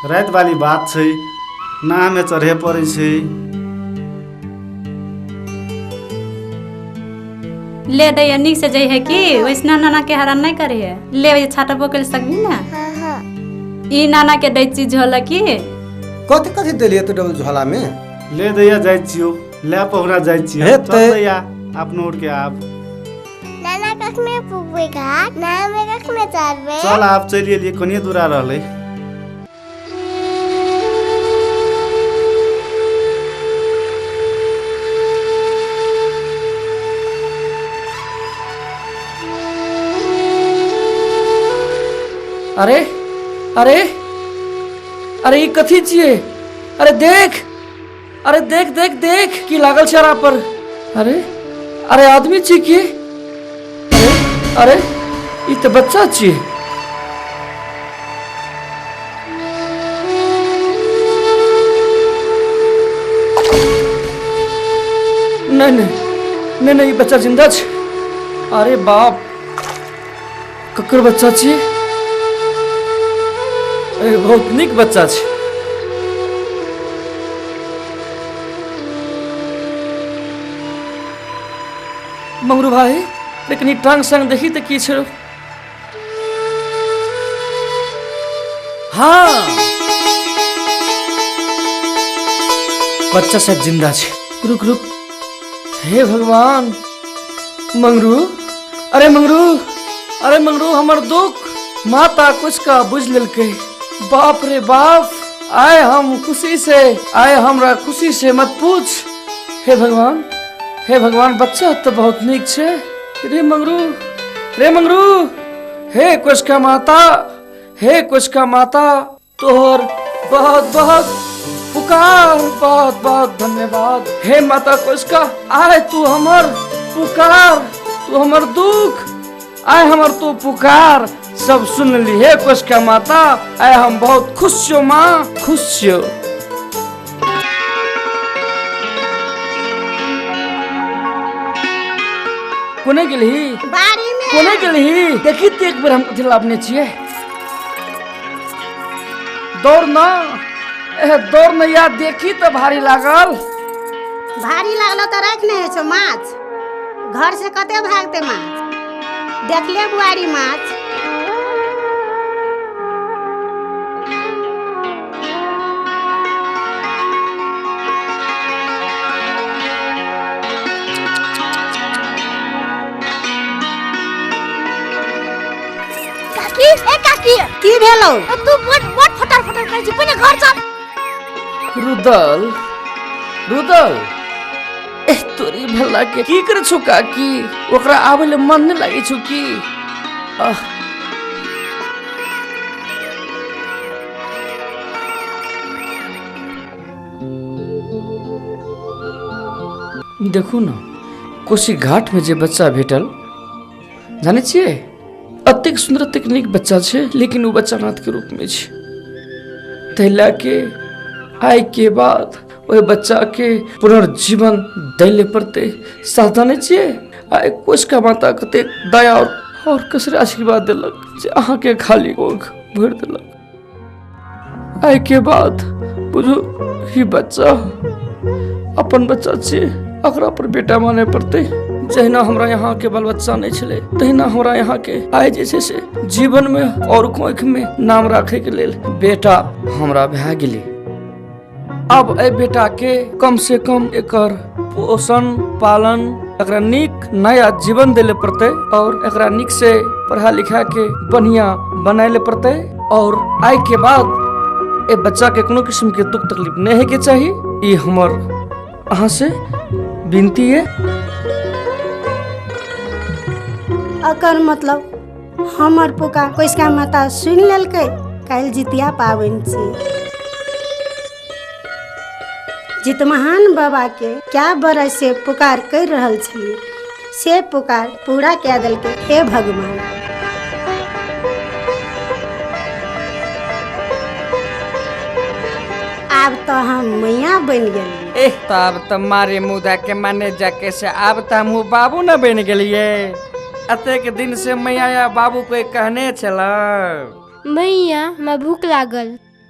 राति वाली बात छै, नाहमे चढ़े पड़ै छै। ले दैया नीक से जइहे है कि वैसना नाना के हैरान नहीं करे है। ले छाता पकड़ सकबी ना। हाँ। ई नाना के दै चीज झोला की कथी कथी देलिए तो डबल झोला में? ले दैया जाइ छियौ, ले पहुना जाइ छियौ। चल दैया अपनो उठ के आब। नाना कखने पुगबै घाट, नाना कखने चढ़बै? चल आब चलि एलियै, कनिए दूरा रहलै। अरे अरे अरे ई कथी छियै? अरे देख, अरे देख देख देख की लागल छै अरा पर। अरे अरे आदमी छी की? अरे अरे ई तऽ बच्चा छियै। नहीं नहीं नहीं नहीं ई बच्चा जिंदा छै। अरे बाप, ककर बच्चा छियै? बहुत नीक बच्चा छै। मंगरू भाई, लेकिन टांग संग देखी तऽ की छै? हाँ, बच्चा सब जिंदा छै। रुक रुक, हे भगवान। मंगरू, अरे मंगरू, अरे मंगरू, हमर दुख माता कुछ का बुझ लेलकै। बाप रे बाप, आए हम खुशी से, आए हमरा खुशी से मत पूछ। हे भगवान, हे भगवान, बच्चा तो बहुत नीक छै। रे मंगरू, रे मंगरू, हे कुशका माता, हे कुशका माता, तोहर बहुत बहुत पुकार, बहुत बहुत धन्यवाद। हे माता कुशका, आए तू हमर पुकार, तू हमर दुख, आए हमर तू पुकार सब सुन ली। हे कुशका माता, आए हम बहुत खुश छियो माँ, खुश छियो। कोने गेलही? बाड़ी में। कोने गेलही? देखी त एक बेर हम कथी लाबने छियै। दौड़ ना, ए दौड़ न या, देखी त भारी लागल। भारी लागल त राख नै होइ छौ माछ, घर से कते भागते माछ। देखले बुआरी माछ। काकी, ए काकी, की भेलौ? तू बड बड फटर फटर करै छी, पहिने घर चल। रुदल, रुदल, एह तोरी भला के की करै छौ काकी? ओकरा आबै ले मन नहि लागै छौ की? आह, देखू न, कोसी घाट में जे बच्चा भेटल, जानै छियै, अतेक सुन्दर अतेक नीक बच्चा छै, लेकिन ओ बच्चा नाथ के रूप में छै। ताहि लए के आइ के बाद ओहि बच्चा के पुनर्जीवन दै ले पड़तै। साथ जानै छियै, आइ कोशिका माता कतेक दया और कसरे आशीर्वाद देलक जे अहाँके खाली कोख भरि देलक। आइ के बाद बुझू ई बच्चा अपन बच्चा छियै, एकरा पर बेटा माने पड़तै। जहिना हमरा यहाँ के बाल बच्चा नहीं छलै, तहिना हमरा यहाँ के आइ जे छै से जीवन में और कोख में नाम राखे के लेल बेटा हमरा भए गेलै। अब एहि बेटा के कम से कम एकर पोषण पालन, एकरा नीक नया जीवन दै ले पड़तै और एकरा नीक से पढ़ा लिखा के बढ़िया बनाए ले पड़तै। और आइ के बाद ए बच्चा के कोनो किस्म के दुख तकलीफ नहीं होय के चाही, ई हमर अहाँ से विनती है। अकर मतलब हमर पुकार कोशिका माता सुनि लेलकै। काल्हि जितिया पाबनि छी। जितमहान बाबा के क्या बरस से पुकार कर रहल छलियै, से पुकार पूरा कए देलकै। हे भगवान, आब तऽ हम मैया बनि गेलियै। एह तब तऽ मारे मुदा के माने जाके से आब तऽ हमहूँ बाबू न बनि गेलियै। अतेक दिन से मैया या बाबू कोई कहने छल। मैया, हमरा भूख लागल,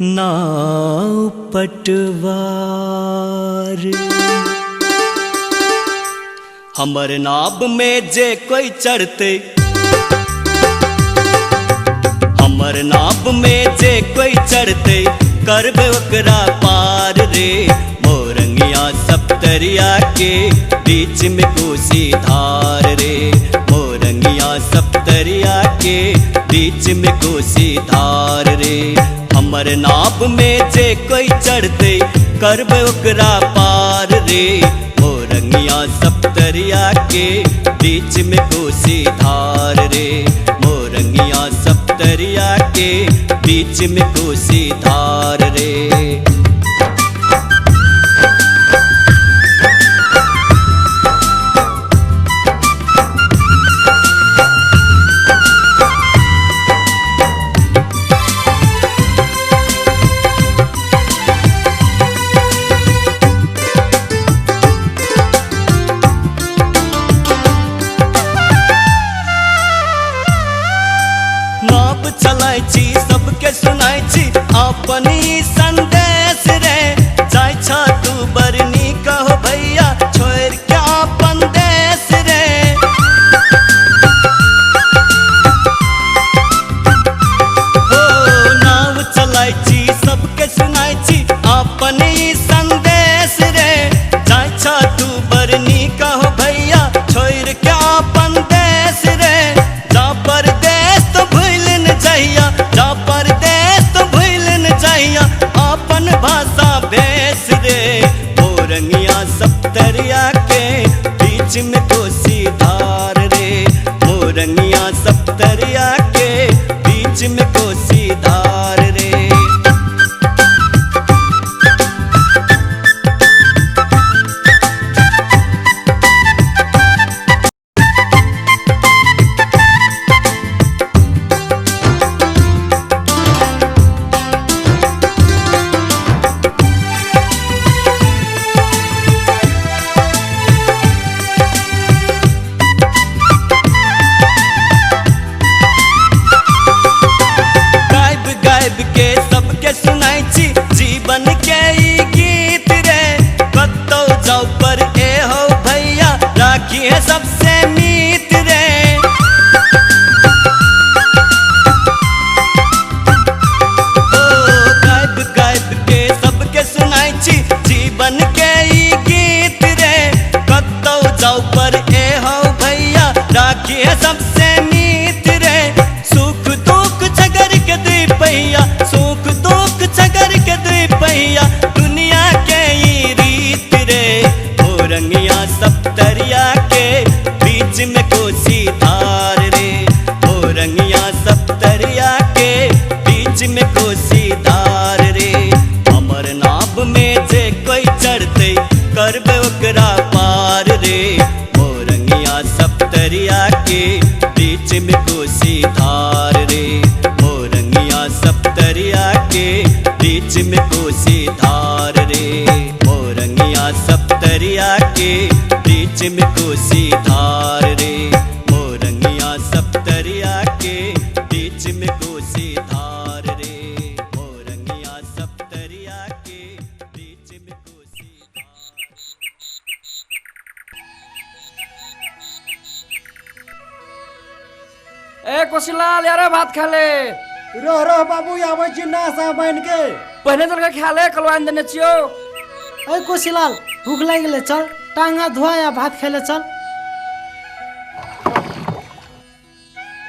नाव पटवार। हमर नाव में जे कोई चढ़ते, हमर नाव में जे कोई चढ़ते, करबे ओकरा पार रे। मोरंगिया सप्तरिया के बीच में कोसी धार रे, मोरंगिया सप्तरिया के बीच में कोसी धार रे। हमर नाव में जे कोई चढ़ते, करबे ओकरा पार रे। मोरंगिया सप्तरिया के बीच में कोसी धार रे, मोरंगिया सप्तरिया के बीच में कोसी धार रे। चलाय छी सबके सुनाय छी अपन संदेश रे। जाय छ तू बरनी कहो भैया छोड़ के अपन देश रे। हो नाव चलाय छी सबके सुनाय छी अपन संदेश रे। जाय छ तू बरनी कहो भैया छोड़ के अपन देश रे। जा परदेश तो भूल न जाइया, जा परदेश तो भूल न जाइया अपन भाषा भेस रे। मोरंगिया सप्तरिया के बीच में कोसी धार रे, मोरंगिया सप्तरिया के बीच में कोसी धार रे। के सबके सुनाई छी जीवन के ई गीत रे। कतौ जाओ पर ए हो भैया राखी है सबसे मीत रे। ओ गायब गायब के सबके सुनाई छी जीवन के ई गीत रे। कतौ जाओ पर ए हो भैया राखी है सबसे मीत रे। सुख दुख झगड़ के दुई पहिया, सुख दुख झगड़ के दुई पहिया दुनिया के ई रीत रे। मोरंगिया सप्तरिया के बीच में कोसी धार रे, मोरंगिया सप्तरिया के बीच में कोसी धार रे। हमर नाव में जे कोई चढ़ते, करबे ओकरा पार रे। मोरंगिया सप्तरिया के बीच में कोसी धार रे, मोरंगिया सप्तरिया के बीच में कोसी धार रे। मोरंगिया सप्तरिया के बीच में कोसी धार रे, मोरंगिया सप्तरिया के बीच में कोसी धार रे। मोरंगिया सप्तरिया के बीच में कोसी। ए कोशीलाल यार भात खा ले। रह रह बाबू आबै छी नासा बन के। पहले चल के खा ले, कलवान देने छियो। ए कोशीलाल भूख लागि गेलै, चल टांगा धोआ या भात खाइ ले चल।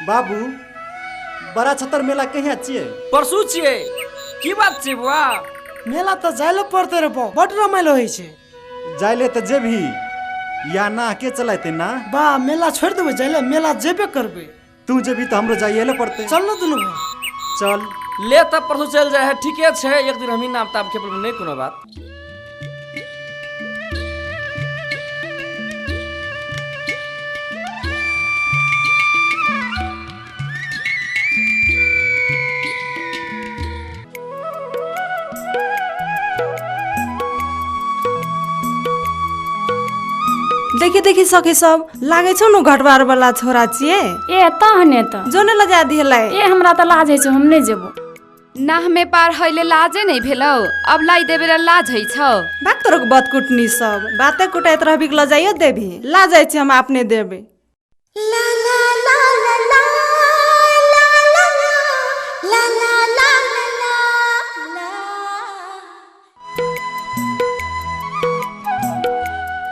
बाबू बड़ा छतर मेला कहिया छियै? परसू छियै। की बात छै बुआ? मेला तऽ जाय ले पड़तै रे बौ, बड रमाइलो होइ छै। जाय ले तऽ जेबही या ना के चलाइते ना? बा मेला छोड़ि देबै जाय ले, मेला जेबे करबै। तू जेबही तऽ हमरो जाइए ले पड़तै। चल न दुनू भाई। चल ले तब परसू चल जाए है, ठीके छै। एक दिन हमही नाम ताम खेपल नहीं कोनो बात। देखी देखी सखी सब लागै छौ न घटवार वाला छोरा छियै। ए तहने त जो ने लजा दिहलै। ए हमरा त लाज होइ छौ, हम नै जेबो। नाह में पार हैले लाजे नहीं भेलौ, अब लाई देबे ला लाज है छौ। बात तोरक बत कुटनी सब बाते कुटाइत रहबी के लजाइयो देबी, ला जाइ छी हम अपने देबे। ला ला ला ला ला ला ला ला ला ला।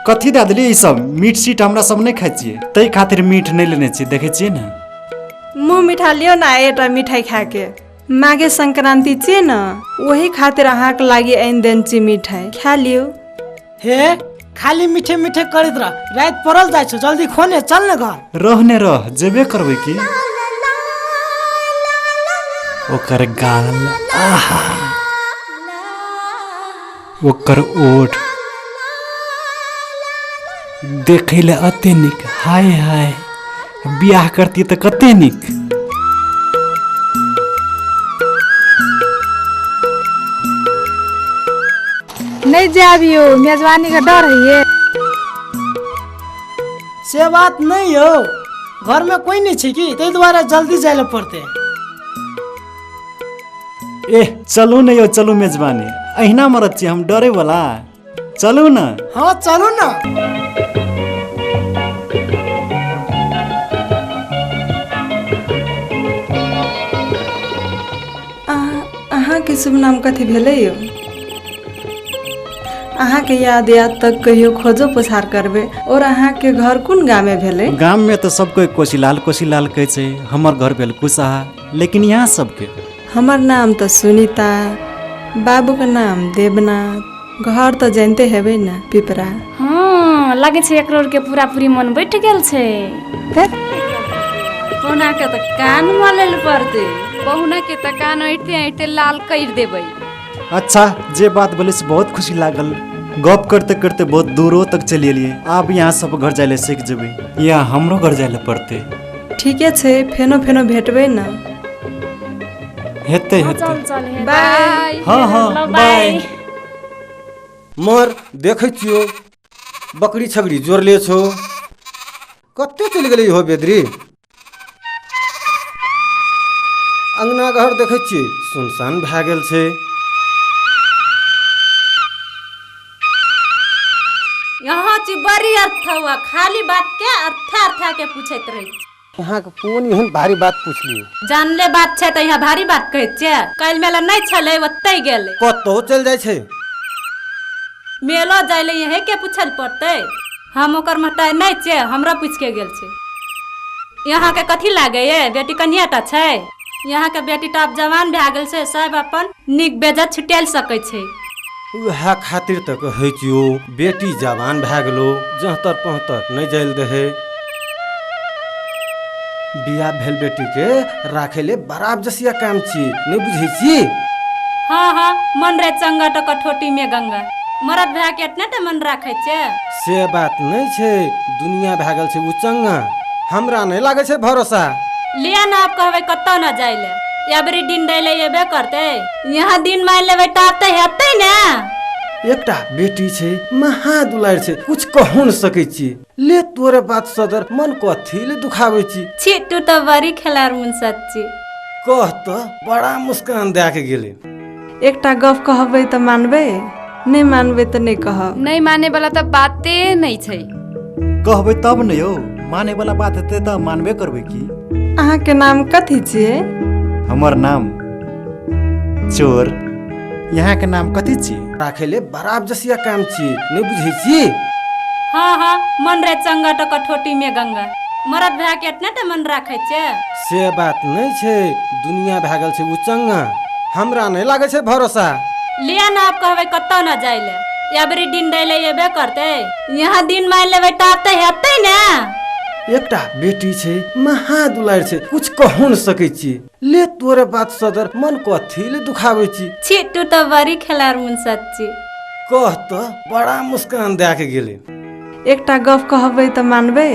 कथी दए देलियै ई सब मीट सीट हमरा सब नहि खाइ छियै, ताहि खातिर मीट नहि लेने छियै, देखै छियै ने। मुँह मिठा लियौ ने एकटा मिठाई खाके, माघे संक्रांति छियै ने, ओही खातिर अहाँके लागि आनि देने छी मिठाई, खा लियौ। हे खाली मीठे मीठे करैत रह, राति पड़ल जाइ छौ, जल्दी खोने चल ने घर। रहने रह, जेबे करबै की। ओकर गाल आहा, ओकर ओठ देखै लए अते नीक, हाय हाय बियाह करती तऽ कते नीक। नहीं जाबियो, मेजबानी के डर है। से बात नहीं हो, घर में कोई नहीं छै कि ताहि दुआरे जल्दी जाय लए पड़ते। एह चलू ने यौ, चलू मेजबानी, अहिना मरत छी हम डरे वाला, चलू न। हाँ चलू न। अहाँके शुभ नाम कथी भेलै यौ? अहाँके याद याद तक कहियो खोजो पुछार करबै। और अहाँके घर कोन गाममे भेलै? गाममे तऽ सब कोइ कोशीलाल कोशीलाल कहै छै, हमर घर भेल कुशहा, लेकिन यहाँ सबके। हमर नाम तऽ सुनीता, बाबूके नाम देवनाथ, घर तऽ जानते हेबै ने पिपरा। हाँ लागै छै एकरो के पूरा पूरी मन बैठ गेल छै। पहुना के तऽ कान मलै लए पड़तै, पहुना के तऽ कान ऐंठते ऐंठते लाल करि देबै। अच्छा जे बात बोले से बहुत खुशी लागल, गप करते करते बहुत दूरो तक चलि एलियै, आब यहाँ सब घर जाय लए सीख जेबै, या हमरो घर जाय लए पड़तै। ठीके छै, फेनो फेनो भेटबै ने। हेतै हेतै, चल चल बाय। हाँ हाँ बाय। मर देखै छियौ बकरी छगड़ी जोड़ले छौ, कते चलि गेलै हो बेदरी। अंगना घर देखै छियै सुनसान भए गेल छै। यहाँ छी बड़ी अर्थ हुआ, खाली बात के अर्था अर्था के पूछैत रही। यहाँ के कोन एहन भारी बात पूछलियै? जानले बात छै तऽ यहाँ भारी बात कहै छियै। काल्हि मेला नहि छलै, ओतै गेलै। कतौ चलि जाइ छै मेलो जाइ ले, यहे के पूछल पड़तै? हम ओकर महताइ नहि छियै, हमरा पूछि के गेल छै। यहाँ के कथी लागैये, बेटी कनिया टा छै। यहाँ के बेटी तऽ आब जवान भए गेल छै, सब अपन नीक बेजत छुटायल सकै छै। उएह खातिर तऽ कहै छियौ बेटी जवान भए गेलो, जहतर पहतर नहि जाइल दहे। बियाह भेल बेटी के राखै ले बड़ा जसिया काम छी, नहि बुझै छी? हाँ हाँ मन रे चंगा तऽ कठोटी में गंगा, मरद भए के एतने तऽ मन राखै छै। से बात नहि छै, दुनिया भए गेल छै उचंगा, हमरा नहि लागै छै भरोसा। लिया ना आप कहबै कतौ न जाय ले, एबरी दिन दै ले एबे करतै, यहाँ दिन मारि लेबै तऽ आब तऽ हेतै ने। एकटा बेटी छै महा दुलार छै, कुछ कहू न सकै छी। ले तोरे बात सदर मन कथी ले दुखाबै छी। छी तू तऽ बड़ी खेलार मुन सच्ची। कह तऽ बड़ा मुस्कान दए के गेलै। एकटा गप कहबै तऽ मानबै, नहि मानबै तऽ नहि कहब। नहि माने वाला तऽ बाते नहि छै। कहबै तब ने यौ, माने वाला बात हेतै तऽ मानबे करबै की। अहाँके नाम कथी छियै? हमर नाम चोर। यहाँ के नाम कथी छियै? राखै ले बड़ा जसिया काम छी, नहि बुझै छी? हाँ हाँ मन रे चंगा तऽ कठोटी में गंगा, मरद भए के एतने तऽ मन राखै छै। से बात नहि छै, दुनिया भए गेल छै उचंगा, हमरा नहि लागै छै भरोसा। लिया ना आप कहबै कतौ न जाय ले, एबरी दिन दै ले एबे करतै, यहाँ दिन मारि लेबै तऽ आब तऽ हेतै ने। एकटा बेटी छै महा दुलार छै, कुछ कहू न सकै छी। ले तोरे बात सदर मन कथी ले दुखाबै छी। छी तू तऽ बड़ी खेलार मुन सच्ची। कह तऽ बड़ा मुस्कान दए के गेलै। एकटा गप कहबै तऽ मानबै,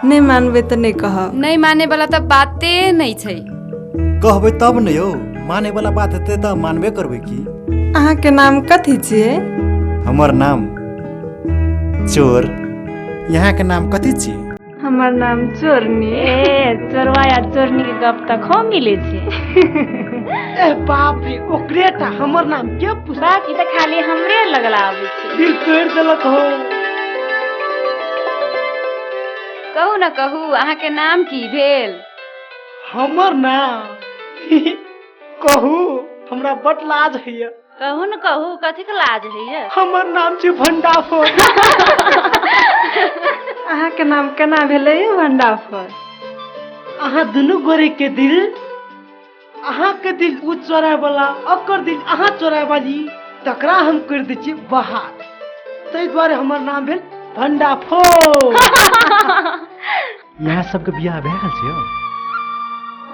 नहि मानबै तऽ नहि कहब। नहि माने वाला तऽ बाते नहि छै। कहबै तब ने यौ, माने वाला बात हेतै तऽ मानबे करबै की। अहाँके नाम कथी छियै? हमर नाम चोर। यहाँ के नाम कथी छियै? हमर नाम चोरनी। ए चोरवा या चोरनी के गप तऽ खूब मिलै छै। ए बाप रे, ओकरे टा हमर नाम के पूछ? ई त खाली हमरे लगला आबै छै। दिल तोड़ देलक हो। कहू न कहू, अहाँ के नाम की भेल? हमर नाम कहू, हमरा बड लाज होइया। कहू न कहू, कथी के लाज होइया? हमर नाम छै भंडाफोड़। अहाँ के नाम केना भेलै भंडाफोड़? अहाँ दुनू गोरे के दिल, अहाँ के दिल उ चोराय वाला, ओकर दिल अहाँ चोराय वाली, तकरा हम कर दै छियै बाहर। ताहि दुआरे हमर नाम भेल भंडाफोड़। यहाँ सबके बियाह भए गेल छै?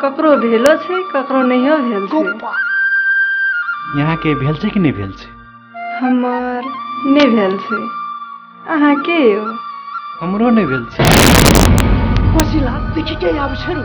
ककरो भेलो छै, ककरो नहियो भेल छै। यहाँ के भेल छै कि नहि भेल छै? हमर नहि भेल छै। अहाँ के यौ? हमरो नहि भेल छै। कोशिला देखी के आबै छै रो।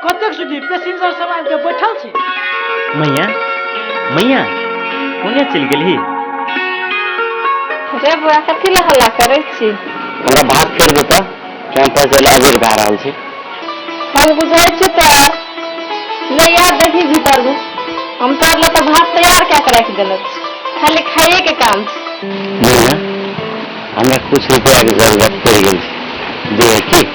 कतेक सुधी पैसेंजर सब आबि के बैठल छै। मैया मैया कोने चलि गेलही? रे बुआ, कथी लए हल्ला करै छी? हमरा भात फेर देता, कैंपस जाय अबेर भए रहल छै। हम बुझै छी तऽ ले याद देखी भीतर घुस। हम तोर लए तऽ भात तैयार कए के राखि देलक, खाली खाइए के काम छै। मैया, हमरा कुछ रुपया के जरूरत पड़ि गेल छै, दे की?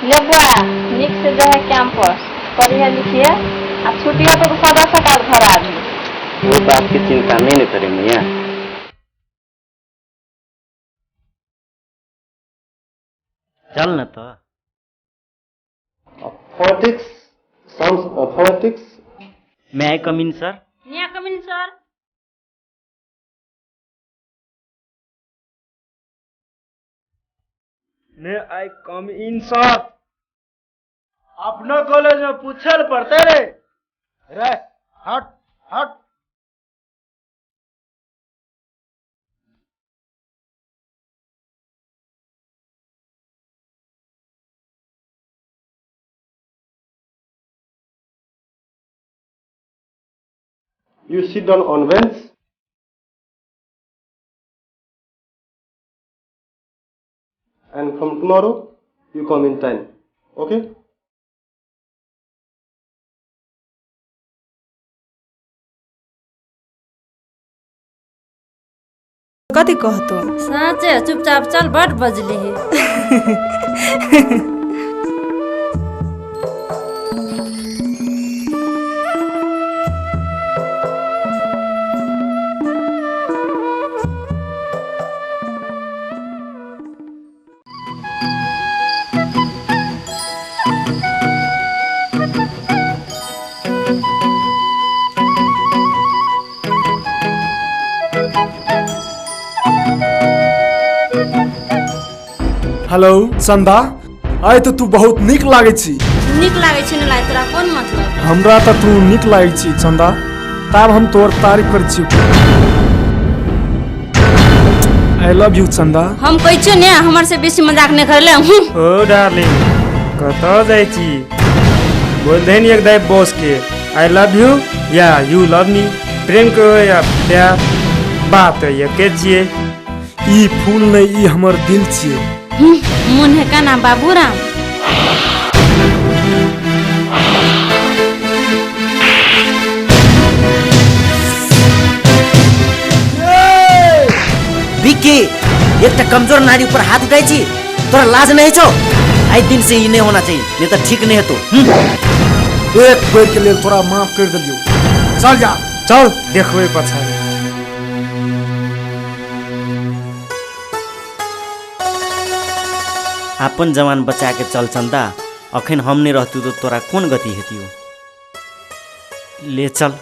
ले बुआ, नीक से जो है कैंपस पढ़िए लिखिए आ छुट्टियों तो सदा सकाल घर आबी। वो बात की चिंता नहीं न करे मैया। चल न तो। Phonetics sounds phonetics. May I come in sir? May I come in sir? May I come in sir? अपना कॉलेज में पूछल पड़ते रे। रे हट हट। You sit down on bench. And from tomorrow, you come in time. Okay? कथी कहतो? साँचे चुपचाप चल, बड बजली है। हेलो चंदा, आइ तो तू बहुत नीक लागै छी। नीक लागै छी न लाग, तोरा कोन मतलब? हमरा तो तू नीक लागै छी चंदा, तब हम तोर तारीफ करै छी। I love you चंदा। हम कहै छियौ ने, हमर से बेसी मजाक नहि करले। ओ डार्लिंग, कतऽ जाइ छी? बोल दे एक दाइ बॉस के I love you या you love मी। प्रेम के या प्यार बात एके छियै। ई फूल नहीं, ई हमर दिल छियै। मन है का नाम बाबूराम। विक्की, एकटा कमजोर नारी ऊपर हाथ उठाई छी, तोरा लाज नहीं छौ? आइ दिन से ई नहीं होना चाहिए, नहीं तो ठीक नहीं हेतौ। एक बेर के लेल तोरा माफ कर देलियौ, चल जा चल देखबै पछाडि। अपन जवान बचा के चल चन्दा, अखन हम नहीं रहतु तो तोरा कोन गति हेतियो। ले चल।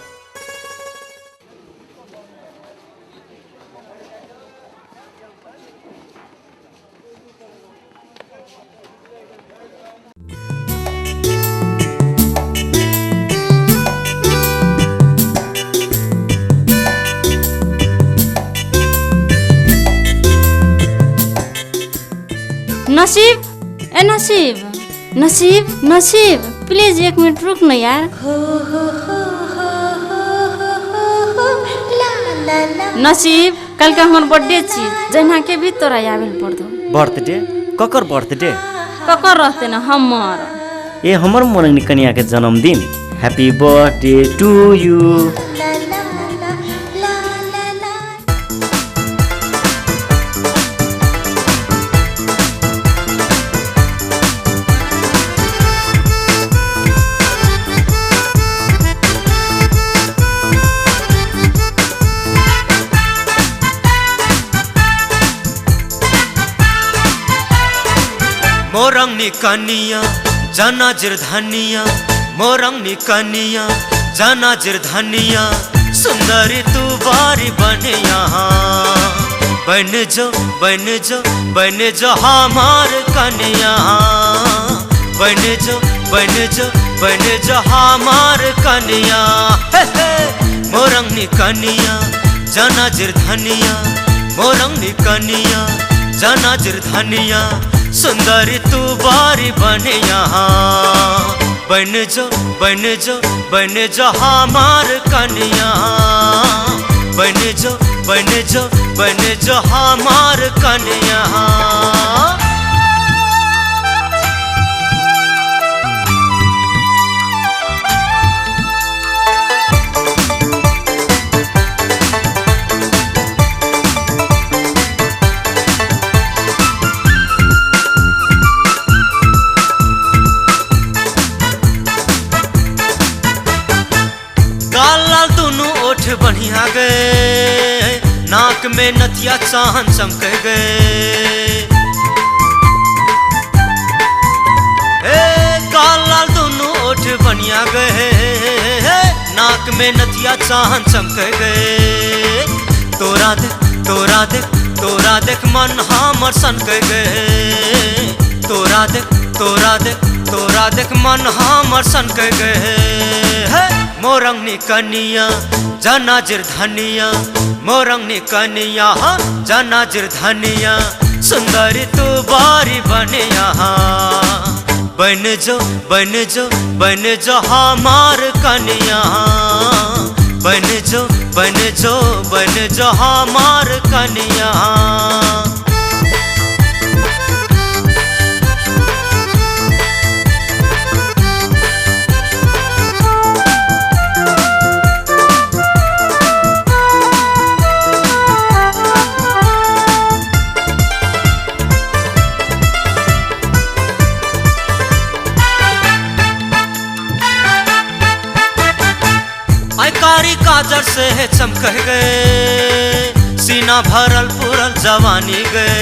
नसीब, ए नसीब, नसीब, नसीब, प्लीज एक मिनट रुक न यार। नसीब, कल का हमर बर्थडे छी, जहिना के भी तोरा आबे पड़तो। बर्थडे? ककर बर्थडे? ककर रहते न हमर। ए हमर मोरंग कनिया के जन्मदिन। Happy birthday to you. मोरंगनी कनिया जाना जिरधनिया, मोरंगनी कनिया जाना जिरधनिया, सुंदरी तू बारी बनिया, बन जो बन जो बन जो हमार कनिया, बन जो बन जो बन जो हमार कनिया। हे हे मोरंगनी कनिया जाना जिरधनिया, मोरंगनी कनिया जाना जिरधनिया, सुंदरी तू बारी बनिया, बन जो बन जो बन जो हमार कनिया, बन जो बन जो बन जो हमार कनिया। बढ़िया गए, नाक में नथिया चाहन चमक गए, ए काल लाल दोनों ओठ बढ़िया गए, नाक में नथिया चाहन चमक गए, तोरा देख तोरा देख तोरा देख मन हमर सनक गए, तोरा देख तोरा देख तोरा देख मन हमर सनक गए। मोरंगनी कनिया जाना जिरधनिया, मोरंगनी कनिया जाना जिरधनिया, सुंदरी तू बारी बनिया, बन जो बन जो बन जो हमार कनिया, बन जो बन जो बन जो हमार कनिया। कारी काजर से चमक गए, सीना भरल पूरल जवानी गए,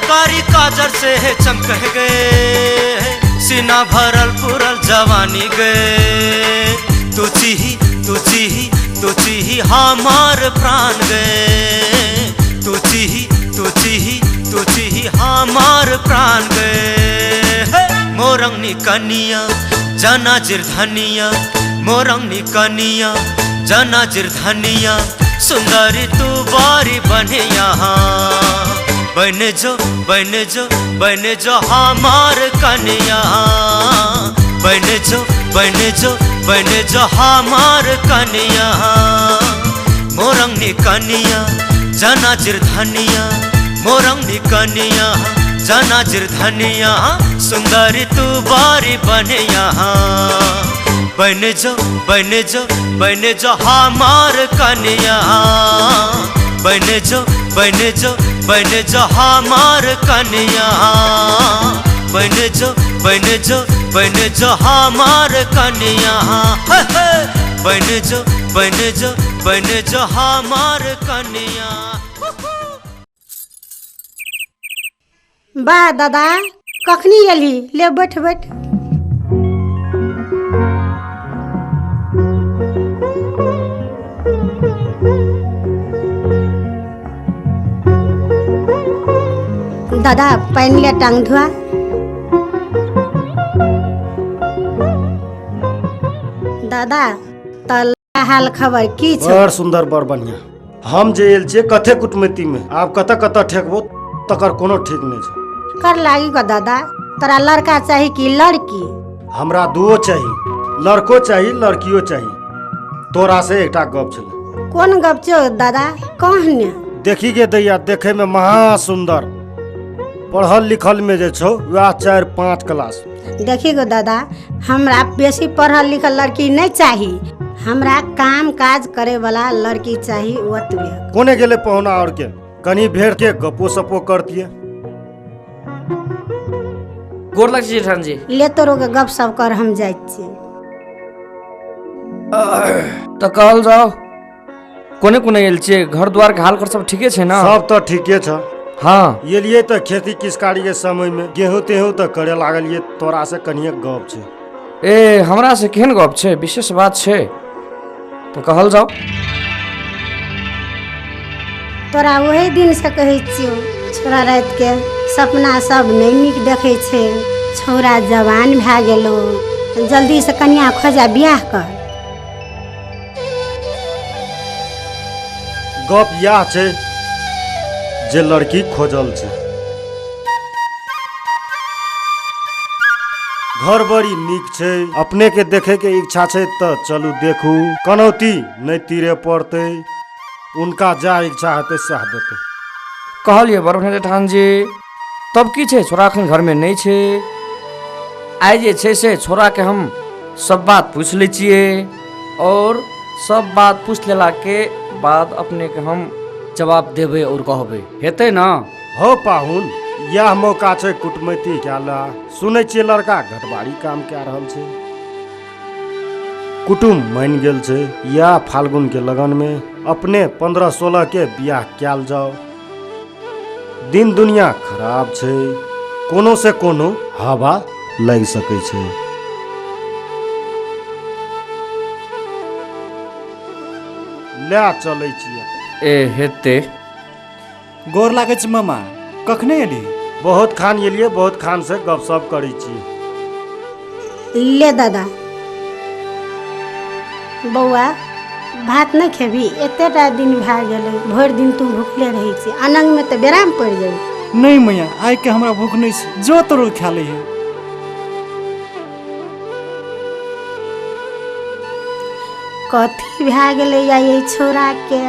कारी काजर से चमक गए, सीना भरल पूरल जवानी गए, तू चीही तू चीही तू चीही हमार प्राण गए, तू चीही तू चीही तू चीही हमार प्राण गए। मोरंगनी कनिया जाना जिरधनिया, मोरंगनी कनिया जाना जिरधनिया, सुंदरी तू बारी बनिया, बन जो बन जो बन जो हमार कनिया, बन जो बन जो बन जो हमार कनिया, मोरंगनी कनिया जाना जिरधनिया, मोरंगनी कनिया जाना जिरधनिया, सुंदरी तू बारी बनिया, बन जो बन जो बन जो हमार कनिया, बन जो बन जो बन जो हमार कनिया, बन जो बन जो बन जो हमार कनिया, बन जो बन जो बन जो हमार कनिया। वाह दादा कखनी एली, ले बैठ बैठ। दादा पानि ले टांग धुआ। दादा तल हाल खबर की छौ? बड़ सुंदर बड़ बढ़िया। हम जे एल छियै कथे कुटमैती में, आब कतऽ कतऽ ठेकबो तकर कोनो ठीक नहीं छै। कर लागी गो दादा, तोरा लड़का चाही कि लड़की? हमरा दुओ चाही, लड़को चाही लड़कियो चाही। तोरा से एकटा गप छलै। कोन गप छौ दादा, कह ने। देखी गे दैया, देखे में महा सुंदर, पढ़ल लिखल में जे छौ वएह 4-5 क्लास। देखी गो दादा, हमरा बेसी पढ़ल लिखल लड़की नहीं चाही, हमरा काम काज करे वाला लड़की चाही ओतबे। कोने गेले पहुना और के कनी भेड़ के गपो सपो करतिए। गोर लग छी जेठान जी। ले तोरो के गप सब कर, हम जाइत छी। त कहल जाओ कोने कोने गेल छियै, घर द्वार के हाल कर सब ठीके छै ना? सब त ठीके छ। हाँ एलियै त खेती किसकारी के समय में गेहूं तेहूं त करे लागलियै। तोरा से कनिए गप छै। ए हमरा से केहन गप छै, विशेष बात छै तो कहल जाओ। तोरा वही दिन से कहै छियौ, छोरा राति के सपना सब नहीं नीक देखै छै। छोरा जवान भए गेलो, जल्दी से कनिया खोजा बियाह कर। गप इएह छै जे लड़की खोजल छै, घर बड़ी नीक छै, अपने के देखे के इच्छा छै त चलू देखू। कनौती नहीं तीरे पड़तै, उनका जा इच्छा हेतै सएह देतै। कहलियै बड़ बढ़िआँ जेठान जी। तब की छै, छोरा एखन घरमे नहि छै। आइ जे छै से छोराके हम सब बात पूछि लै छियै, और सब बात पूछि लेलाके बाद अपनेके हम जवाब देबै और कहबै, हेतै ना? हो पाहुन, यह मौका छै कुटमैती कए। सुनै छियै लड़का घटबाड़ी काम कए रहल छै, कुटुम मानि गेल छै। यह फाल्गुन के लगन में अपने 15-16 के बियाह कयल जाओ। दिन दुनिया खराब छै, कोनो से कोनो हवा लागि सकै छै। ले चलै छियै। ए हेतै। गोर लागै छै मामा, कखने एली? बहुत खान एलियै, बहुत खान से गपशप करै छियै। ले दादा। बौआ भात नहीं खेबी? एतेटा दिन भए गेलै, भरि दिन तू भूखले रहै छी, अनंग में तऽ बेराम पड़ि जेबी। नहीं मैया, आइ के हमरा भूख नहीं छै, जो तोरो खा लै है। कथी भए गेलै या ये छोरा के?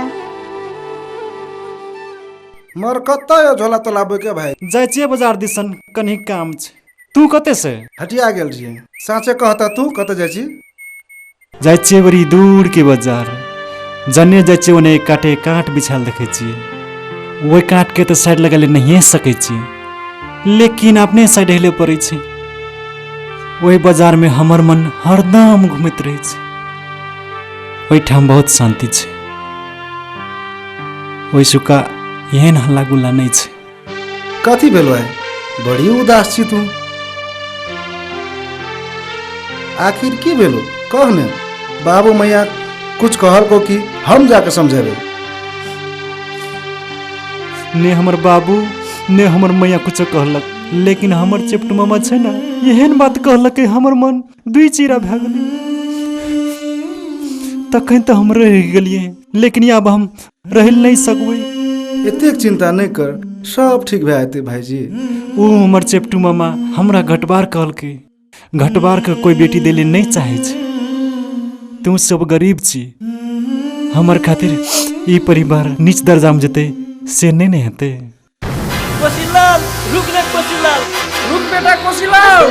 मर कतऽ झोला तोला बोके भाई? जाइ छियै बाजार दिसन, कनी काम छै। तू कते से? हटिया गेल रहियै। साँचे कहता तू कतऽ जाइ छी? जाइ छियै बड़ी दूर के बाजार, जने जाइ छियै ओने काटे काँट बिछायल देखै छियै। ओहि काँट के तऽ साइड लगेले नहिए सकै छियै, लेकिन अपने साइड हेले पड़ै छै। ओहि बाजार में हमर मन हरदम घुमैत रहै छै। ओहिठाम बहुत शान्ति छै, ओहि सुका एहन हल्ला गुल्ला नहीं छै। कथी भेलो है? बड़ी उदास छी तू, आखिर की भेलो कह ने। बाबू मैया कुछ कहल को कि हम जाके समझेबै? ने हमर बाबू ने हमर मैया कुछ कहलक, लेकिन हमर चेपट मामा छै ने, एहन बात कहलक हमर मन दुई चीरा भए गेलै। तखन तऽ हम रहि गेलियै, लेकिन आब हम रहि नहीं सकबै। एतेक चिंता नहीं कर, सब ठीक भए जेतै भाईजी। ओ हमर चेपटू मामा हमरा घटबार कहलकै, घटबार के कोई बेटी देले नहीं चाहे छै। तू सब गरीब छी, हमर खातिर ई परिवार नीच दर्जा में जेतै से नहीं ने हेतै। कोशीलाल रुक रे, कोशीलाल रुक बेटा, कोशीलाल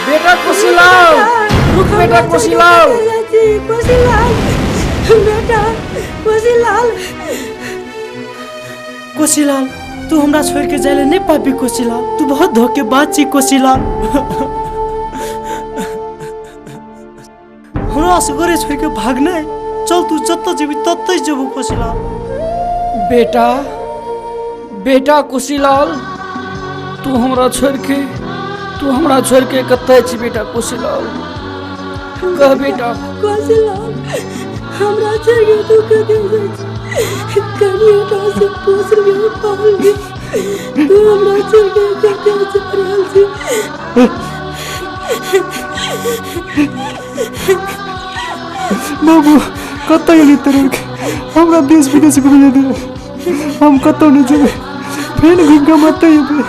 बेटा, कोशीलाल रुक बेटा, कोशीलाल कोशीलाल बेटा, कोशीलाल। कोशीलाल तू हमरा छोड़ के जाए नहीं पाबी कोशिला, तू बहुत धोखेबाज छी कोशिला। हमरा असगरे छोड़ के भागने चल, तू जतऽ जेबी ततै जेबू कोशिला। बेटा बेटा कुशीलाल, तू हमरा छोड़ के, तू हमरा छोड़ के कतऽ छी बेटा कुशीलाल? कह बेटा। कुशीलाल हमरा छोड़ के तू कतऽ जाइ छी? कनिया से पूछ लियो पाल के, तू हमरा छोड़ के कतऽ जा रहल छी? बाबू कतऽ गेली तोरे? हमरा देश विदेश घुमे दे, हम कतौ नहीं जेबै, फेर घुमि कऽ हम एतै अयबै।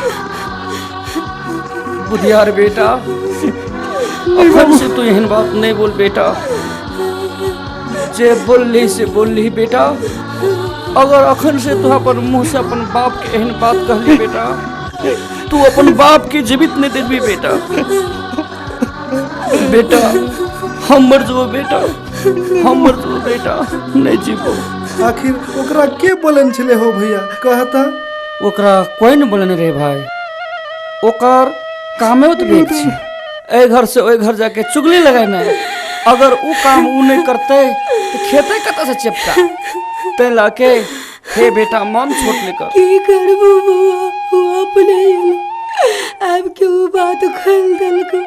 बुधियार बेटा, अखन से तू एहन बात नहीं बोल बेटा। जे बोलली से बोलली बेटा, अगर अखन से तू अपन मुँह से अपन बाप के एहन बात कहली बेटा, तू अपन बाप के जीवित नहीं देखबी बेटा। बेटा हम मर जबो बेटा, हम मर जबो बेटा, नहीं जीबो। आखिर ओकरा के बोलन छले हो भैया कहता? ओकरा कोई नहीं बोलने रे भाई, ओकर कामे ओतबे छै, एहि घर से ओहि घर जाके चुगली लगेनाइ। अगर उ काम उ नहीं करते तो खेते कतऽ से चेपटा। तै लके हे बेटा मन छोट लेकर की करबो बउआ, उ अपने एलो आब के उ बात खोल देलको।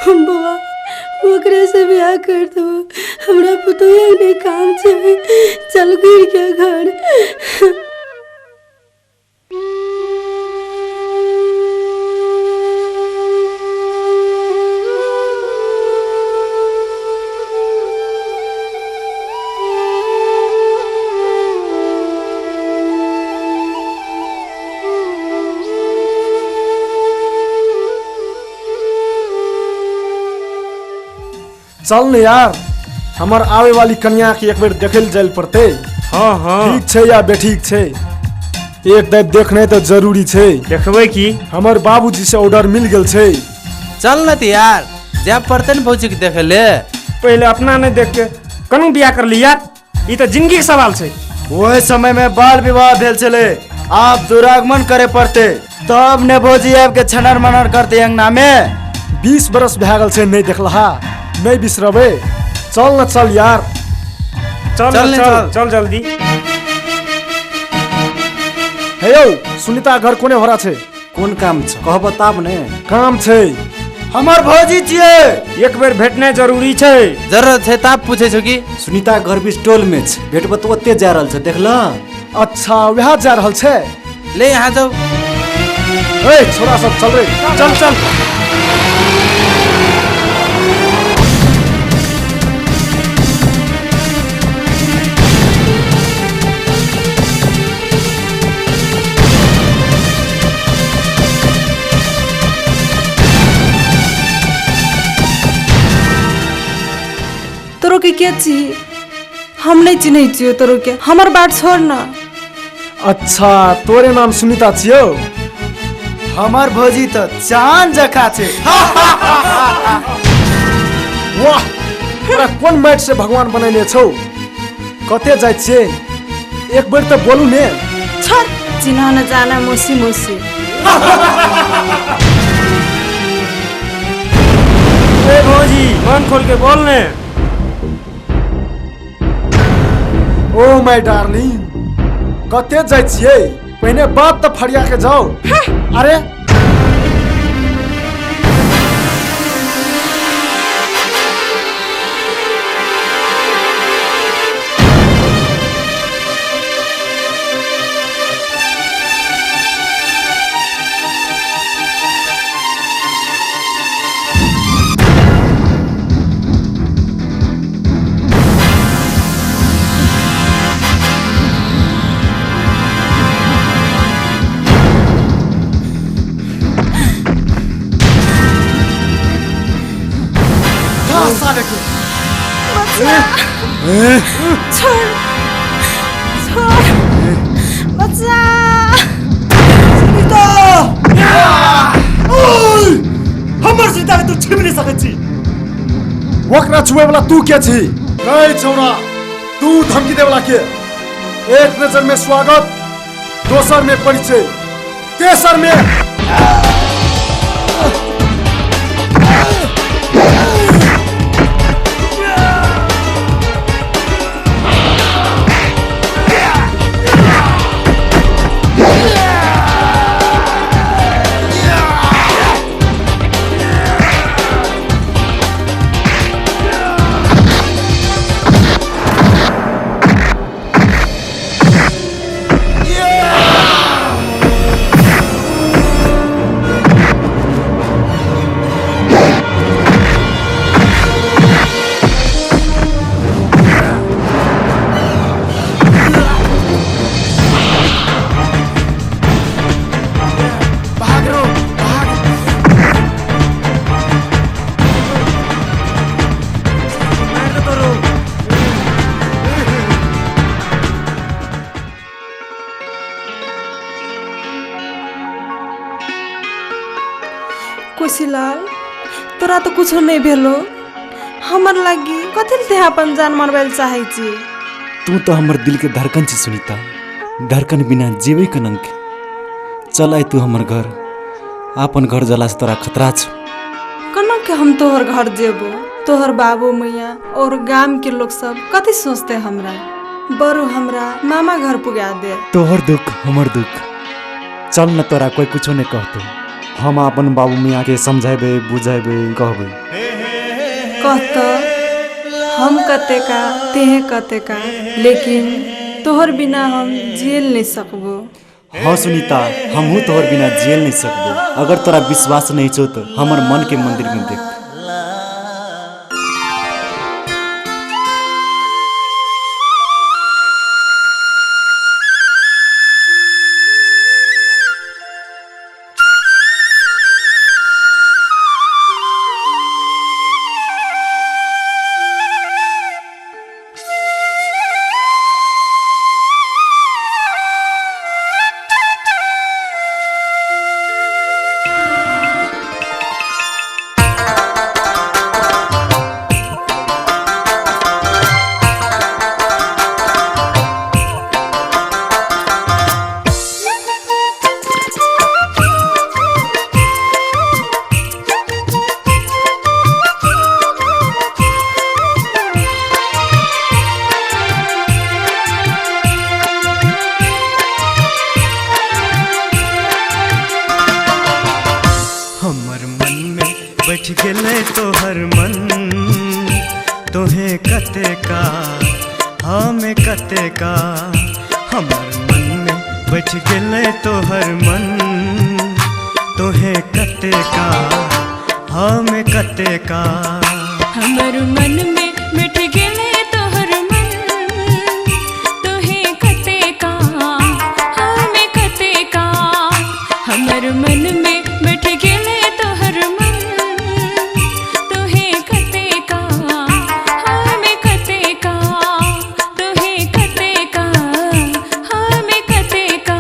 बउआ ओकरे से ब्याह कर दो, हमरा पुतोह नहीं काम छै, चल घुर के घर। चल ने यार, हमर आवे वाली कन्या के एक बेर देखे जाय पड़ते। हाँ हाँ ठीक छै या बेठीक छै, एक दाब देखने तो जरूरी छै। देखबै की? हमर बाबूजी से ऑर्डर मिल गेल छै। चल न त यार, जाय पड़ते ने भौजी के देखे ले। पहले अपना नहीं देख के कनु बियाह कर ली यार, ई तो जिंदगी के सवाल छै। ओहि समय में बाल विवाह भेल छले, आप दुरागमन करे पड़ते तब ने भौजी आबि के छनर मनर करते अंगना में। 20 बरस भए गेल छै नहीं देखलहा, नहीं बिसरबै। चल न चल यार, चल चल चल, चल जल्दी। हे यौ सुनीता घर कोने भरा छै? कोन काम छै कहब तब ने। काम छै, हमर भौजी छियै, एक बेर भेटनाइ जरूरी छै। जरूरत छै तब पूछै छौ की? सुनीता घर बीच टोल में छै, भेटब तऽ ओते जा रहल छै, देखल? अच्छा वएह जा रहल छै, ले यहाँ जाऊ। ए छोरा सब चल रे, चल चल। तोरो के के छी? हम नहीं चिन्है छियौ तोरो के, हमर बात छोड़ न। अच्छा तोरे नाम सुनीता छियौ? हमर भौजी तऽ चांद जकाँ छै। वाह, तोरा कोन माटि से भगवान बनैले छौ? कते जाइ छियै एक बेर तऽ बोलू ने। छोड़, चिन्ह न जाना मौसी मौसी। ए भौजी मन खोल के बोल ने। ओ my darling, कते जाइ छियै? पहिने बात तऽ फरिया के जाओ। अरे छोड़ छोड़ बच्चा। सुनीता, ओए हमर सीता के तू छीन नहीं सकै छी। ओकरा छुए वाला तू के छी? नहीं छौड़ा, तू धमकी दे वाला के? एक नजर में स्वागत, दोसर में परिचय, तेसर में कोशीलाल तोरा तो कुछो नहीं भेलो, हमर लागी कथी ले अपन जान मरबै चाहै छी? तू तो हमर दिल के धड़कन छी सुनीता, धड़कन बिना जीवे कनंग के। चल आइ तू हमर घर, आपन घर जला से तोरा खतरा छौ। कना के हम तोहर घर जेबो? तोहर बाबू मैया और गाम के लोग सब कथी सोचते हमरा? बरू हमरा मामा घर पुगा दे। तोहर दुख हमर दुख, चल न तोरा कोई कुछो नहीं कहतो। हम अपन बाबू मियाँ के समझेबे बुझेबे कहबे। कहत हम कते का तेहे कते का, लेकिन तोहर बिना हम जेल नहीं सकबो। हाँ सुनीता, हमहू तोहर बिना जेल नहीं सकबो। अगर तोरा विश्वास नहीं छो तो हमर मन के मंदिर में देख। बैठ गेलै तोहर मन, तोहे कतेका हम कतेका। हमर मन में बैठ गेलै तोहर मन, तोहे कतेका हम कतेका। हमर मन में बैठ गेलै तोहर मन, तोहे कतेका हम कतेका। हमर मन में बैठ गेलै तोहर मन, तोहे कतेका हम कतेका। तोहे कतेका हम कतेका।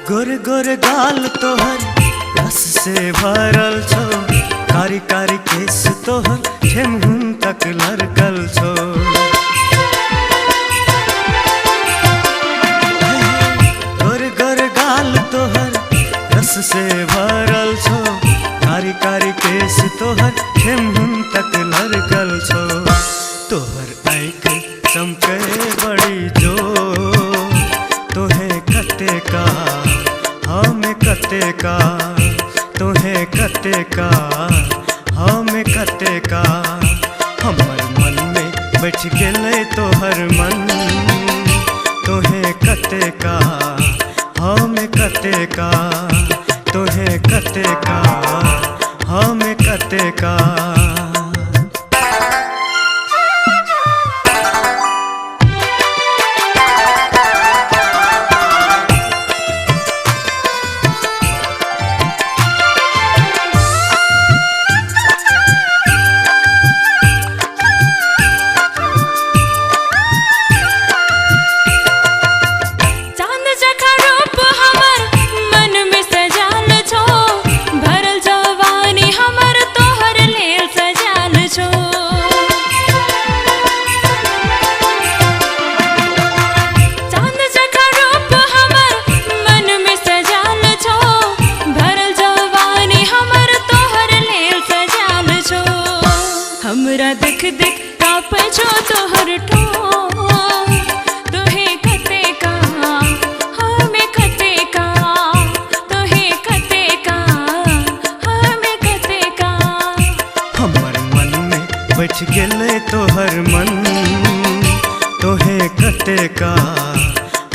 गोर गोर गाल तोहर रस से भरल छो, कारी कारी केस तोहर ठेमहुन तक लरकल छो। गोर गोर गाल तोहर रस से भरल छो, कारी कारी केस तोहर ठेमहुन तक लरकल छो। तोहर आँख चमके बड़ी जो, तोहे कतेका हम कतेका। तोहे कतेका हम कतेका। हमर मन में बैठ गेलै तोहर मन, तोहे कतेका हम कतेका। तोहे कतेका हम कतेका। कतेका। चांद जखा रूप हमर मन में सजाल छो, भरल जवानी हमर तोहर लेल सजाल छो। चांद जखा रूप हमर मन में सजाल छो, भरल जवानी हमर तोहर लेल सजाल छो। हमरा देख देख कांपै छो तोहर ठोर, तोहे कतेका हमें कतेका, तोहे कतेका हमें कतेका। हमर मन में बैठ गेलै तोहर मन, तोहे कतेका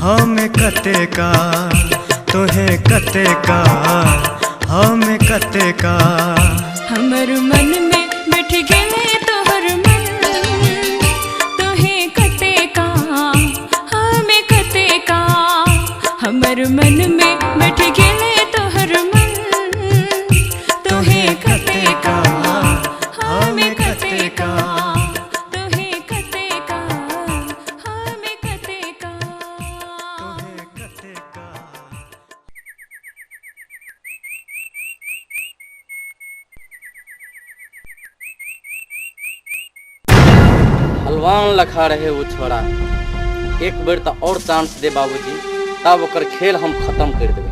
हमें कतेका, तोहे कतेका हमें कतेका। हमर मन में बैठ गेलै तोहर मन, तोहे कतेका हमें कतेका। हमर मन में बैठ गेलै तोहर मन, तोहे कतेका हमें कतेका, तोहे कतेका हमें कतेका। हलवान लखा रहे वो छोरा, एक बेर तो और चांस दे बाबूजी, तब ओकर खेल हम खत्म कर देबै।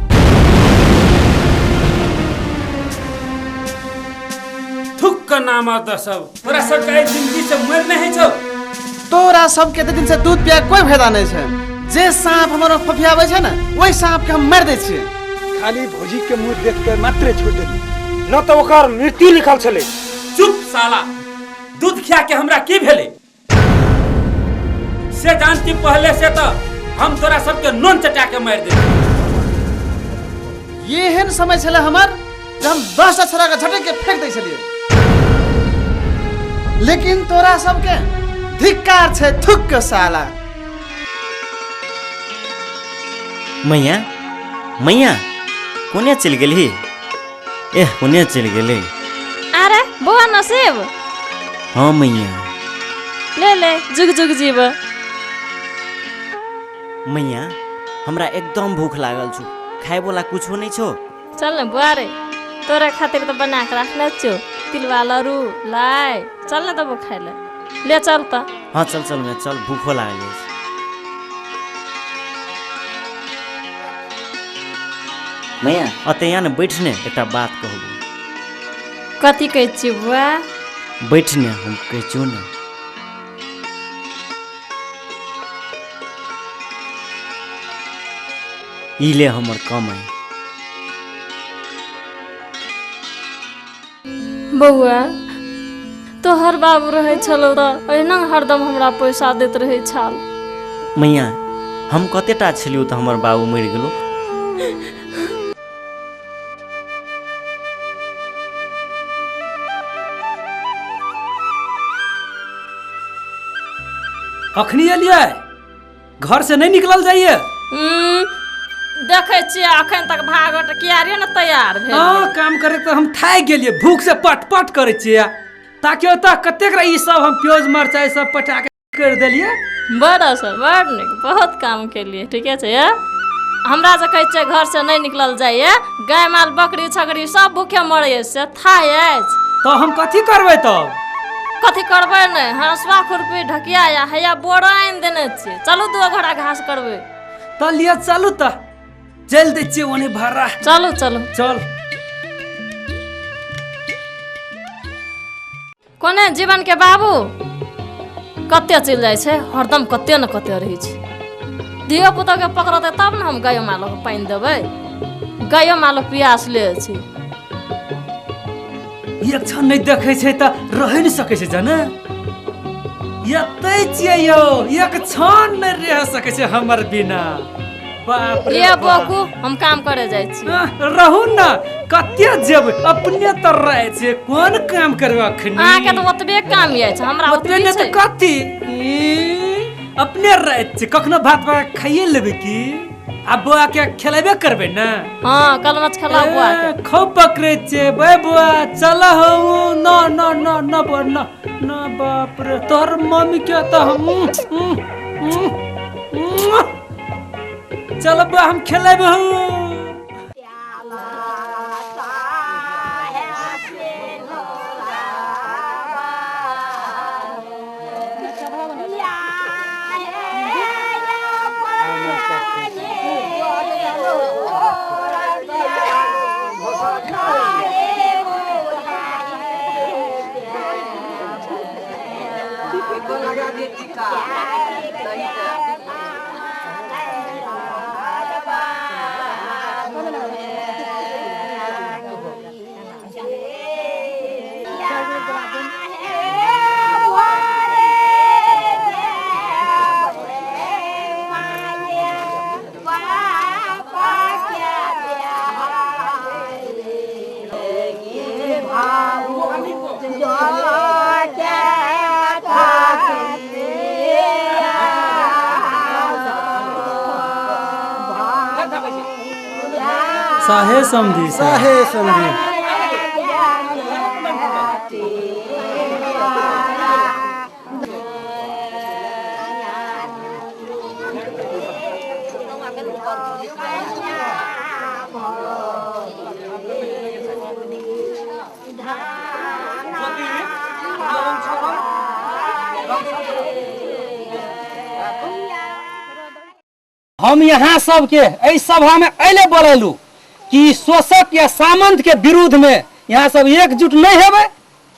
थुक का नाम आता सब, तोरा सब के जिंदगी से मर नहीं छौ। तोरा सबके एते दिन से दूध पिया कोई फायदा नहीं छै। जे सांप हमर फफियाबै छै ने, ओहि सांप के हम मारि दै छियै। खाली भौजी के मुंह देख के मात्र छोड़ देली, न तो ओकर मृत्यु लिखल छलै। चुप साला, दूध खिया के हमरा की भेलै से जानती पहले से तो हम तोरा सबके नून चटा के मारि देली। एहन समय छलै हमर जे हम 10टा छोरा के झटक के फेंक दै छलियै, लेकिन तोरा सबके धिक्कार छै थुक के साला। मैया मैया कोने चलि गेलही? एह कोने चलि गेलै? अरे बौआ नसीब। हाँ मैया। ले ले जुग जुग जीव। मैया हमरा एकदम भूख लागल छौ, खाए वाला कुछो नहीं छौ। चल न बुआ रे, तोरा खातिर तो बना के रखने छौ तिलवा लरू लाय, चल न तब खाए ले, ले चल त। हाँ चल चल मैं चल, भूखो लागल अछि। मैया अते यहाँ ने बैठ ने, एकटा बात कहबो। कथी कहै छी बुआ? बैठ ने, हम कहै छियौ ने। ई ले हमर कमाई। बौआ तोहर बाबू रहै छलौ त एहिना हरदम हमरा पैसा दैत रहै छल। मैया हम कतेटा छलियौ त हमर बाबू मरि गेलो। अखनी एलियै, घर से नहीं निकलल जाइए। देखै छियै अखन तक भागट किया रे न तैयार भेल। हाँ काम करे तो हम थाकि गेलियै, भूख से पट पट करै छियै। ताकि ओतऽ कतेक रह ई सब हम प्याज मरचाइ सब पटा के कर देलियै। बड़ असर, बड़ नीक, बहुत काम केलियै। ठीके छै। हमरा जे कहै छियै घर से नहीं निकलल जाइए, गाय माल बकरी छकरी सब भूखे मरैए से था अछि। तो हम कथी करबै तब? कथी करबै नहि, हँसुआ खुरपी ढकिया या हैया बोरा आनि देने छियै, चलू दू घोड़ा घास करबै। तऽ लिअ चलू तऽ, चलि दै छियै ओने भाड़ा। चलू चलू चल। कोने जीवन के बाबू कते चलि जाइ छै, हरदम कते न कते रहै छै। धियो पुतो के पकड़तै तब ने हम गायो मालके पानि देबै, गायो मालक पियास ले छै। एक क्षण नहीं देखै छै तऽ रहि नहि सकै छै जाने। एतै छियै यौ, एक क्षण नहि रहि सकै छै हमर बिना। बाप रे ये बकू हम काम करे जाइ छी। रहू ना कते जेबै अपने तर रहै छै कोन काम करबै अखनी। अहाँ के तऽ ओतबे काम अछि हमरा ओतबे नहि तऽ कथी अपने रहै छै कखनो भात पका खाइए लेबै की आ बौआ के खेलेबे करबै ना। हां कलमच खेलाउ बौआ के खूब पकड़ै छै बे बौआ चल हो न न न न बौआ न न बाप रे तोहर मम्मी के तऽ हम चल बौआ हम खेलेबे हूँ। साहे समझी साहे समझी। हम यहाँ सबके एहि सभा में अले बोलेलू कि शोषक या सामंत के विरुद्ध में यहाँ सब एकजुट नहीं हेबै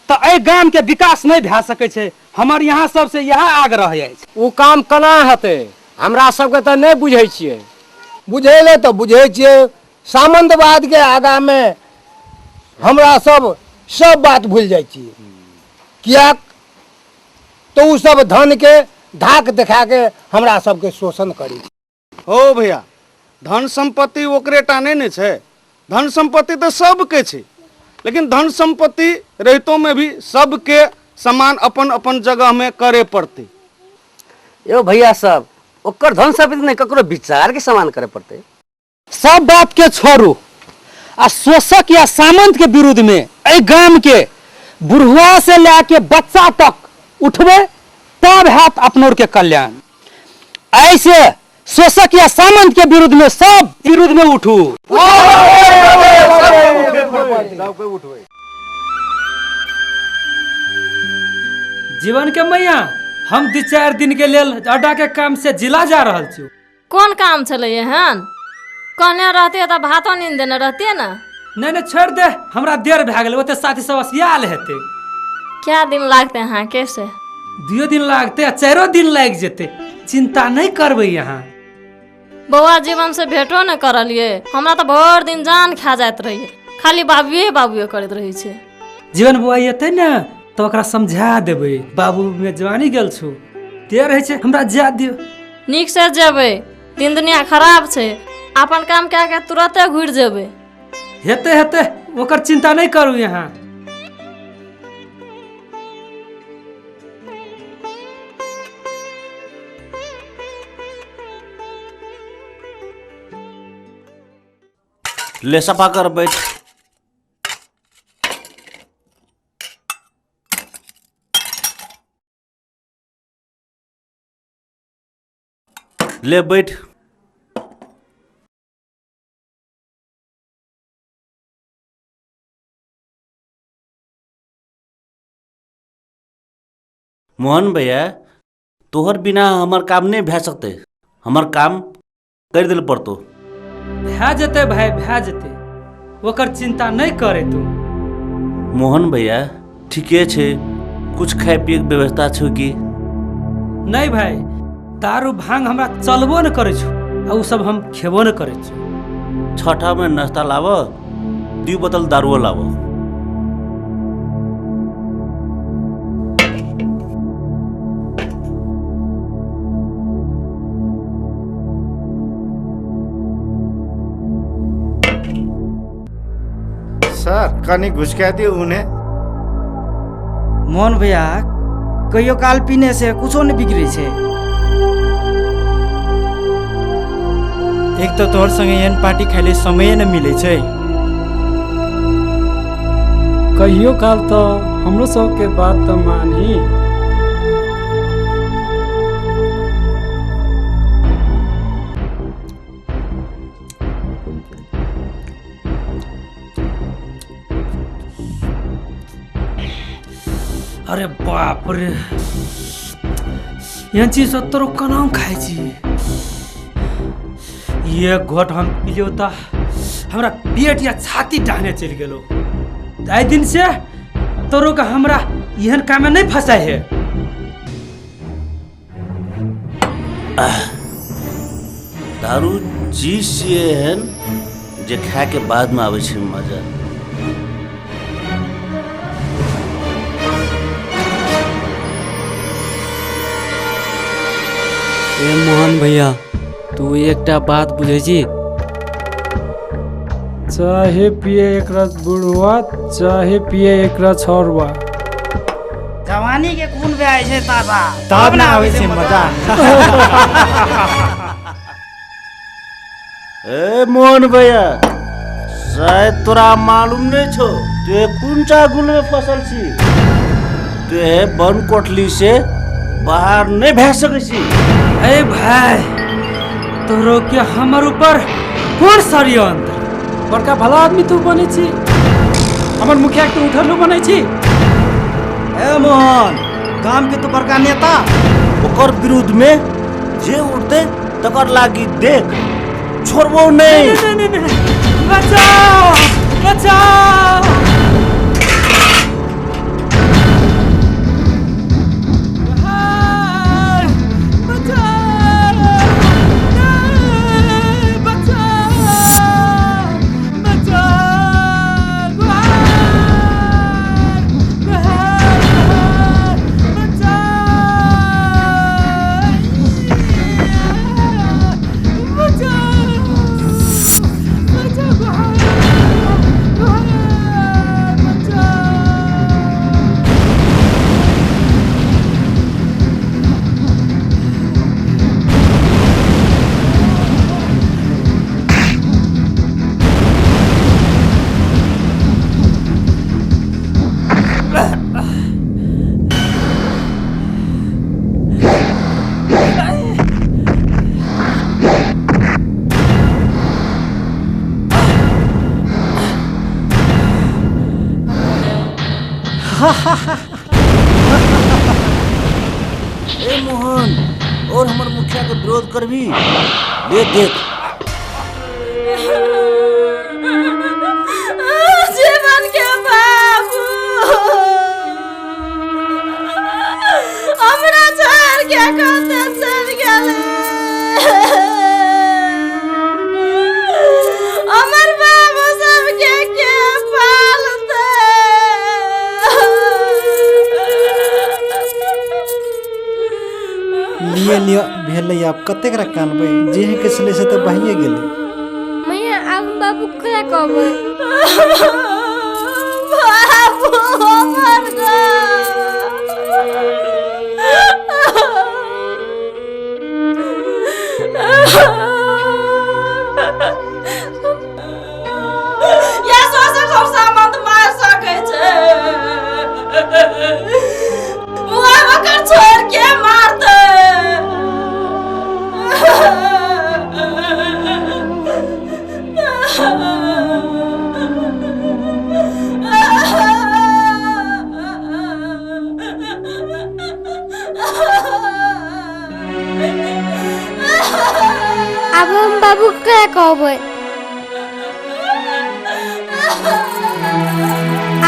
तो एहि गाम के विकास नहीं भए सकै छै। हमर यहाँ सबसे यह आग्रह अछि। ओ काम केना हेतै हमरा सबके तऽ नहि बुझै छियै। बुझेले तऽ बुझै छियै सामंतवाद के आगा में हमरा सब सब बात भूल जाइ छियै कियाक तऽ ओ सब धन के धाक देखा के हमरा सबके शोषण करै छै। हो भैया धन संपत्ति ओकरे टा नहीं ने छै, धन संपत्ति तो सबके छै, लेकिन धन संपत्ति रहितो में भी सबके समान अपन अपन जगह में करे पड़ते। यो भैया सब ओकर धन संपत्ति नहीं ककरो विचार के समान करे पड़ते। सब बात के छोड़ू आ शोषक या सामंत के विरुद्ध में एहि गाम के बुढ़वा से लेके बच्चा तक उठबे तब हैत अपनोर के कल्याण। ऐसे शोषक या सामंत के विरुद्ध में सब विरुद्ध में उठू। जीवन के मैया हम 2-4 दिन के लेल अड्डा के काम से जिला जा रहल छी। कोन काम छलै एहन? कहने रहते तऽ भातो नीन देने रहते ना। नहीं नहीं छोड़ दे हमरा देर भए गेल ओते साथी सब आयल हेतै। क्या दिन लागते अहाँ के से? 2 दिन लागते आ 4 दिन लागि जेतै चिंता नहीं करबै यहाँ। बौआ जीवन से भेटो न करलिए हमरा तऽ भरि दिन जान खा जाइत रहिए खाली बाबुए बाबुए करैत रहै छै। जीवन बौआ एतै ने तऽ ओकरा समझा देबै बाबू में जवानी गेल छु ते रहै छै हमरा जा दियौ। नीक से जेबै दिन दुनिया खराब छै अपन काम कए के तुरते घुरि जेबै। हेतै हेतै ओकर चिंता नहीं करू यहाँ। ले सफा कर बैठ। ले बैठ। मोहन भैया तोहर बिना हमर काम नहीं भए सकते हमर काम कर दिल पड़तो। भए जेतै भाई भए जेतै ओकर चिंता नहीं करे तू। मोहन भैया ठीके छै कुछ खाए पिए के व्यवस्था छौ की? नहीं भाई दारू भांग हमरा चलबो न करै छौ आ उ सब हम खेबो न करै छौ। छठा में नाश्ता लाबो 2 बोतल दारुओ लाबो। सर कनी घुसका दियौ उन्हें। मोहन भैया कहियो काल पीने से कुछो नहीं बिगड़े छे। एक तो तोहर संगे एहन पार्टी खाइले समय न मिले छै। कहियो काल तो हमरो सबके बात तो मानही। अरे बाप रे, एहन चीज तोरो केना खाइ छी? एक घोट हम पिलियो त हमरा पेट या छाती डाहने चलि गेलो। आइ दिन से तोरो के हमरा एहन काम में नहीं फंसाय है। दारू चीज छियै एहन जे खाय के बाद में आबै छै मजा। ए मोहन भैया, तू एकटा बात बुझै छी? चाहे पिए एकरा बुढ़वा, चाहे पिए एकरा छौरवा, जवानी के खून बहै छै ताजा, तब ना आबै छै मजा। ए मोहन भैया, शायद तोरा मालूम नहीं छो तू कोन चा गुल में फसल छी। तू बन कोठली से बाहर नहीं भए सकै छी। ए भाई, तोरो के हमर ऊपर कोन षड्यंत्र? बड़का भला आदमी तू बनै छी, हमर मुखिया के उठल बनै छी। ए मोहन, गाम के तू बड़का नेता, ओकर विरुद्ध में जे उठते तकर लागी देख छोड़बो नहीं। नहीं नहीं नहीं, बचाओ बचाओ। ए मोहन, और हमर मुखिया के विरोध करबी ले देख। जीवन के बाबू हमरा छोड़ के कतऽ चलि गेलै? हमर बाबू सबके के पालतै? लिअ लिअ भेलै, आब कतेक कानबै? जे के छलै से तऽ बहिए गेलै। मैया, आब बाबू केना कहबै? बाबू हमर या शोषक और सामंत मार सकै छै, मुआ ओकर छोड़ के मारतै। आब हम बाबू केना कहबै?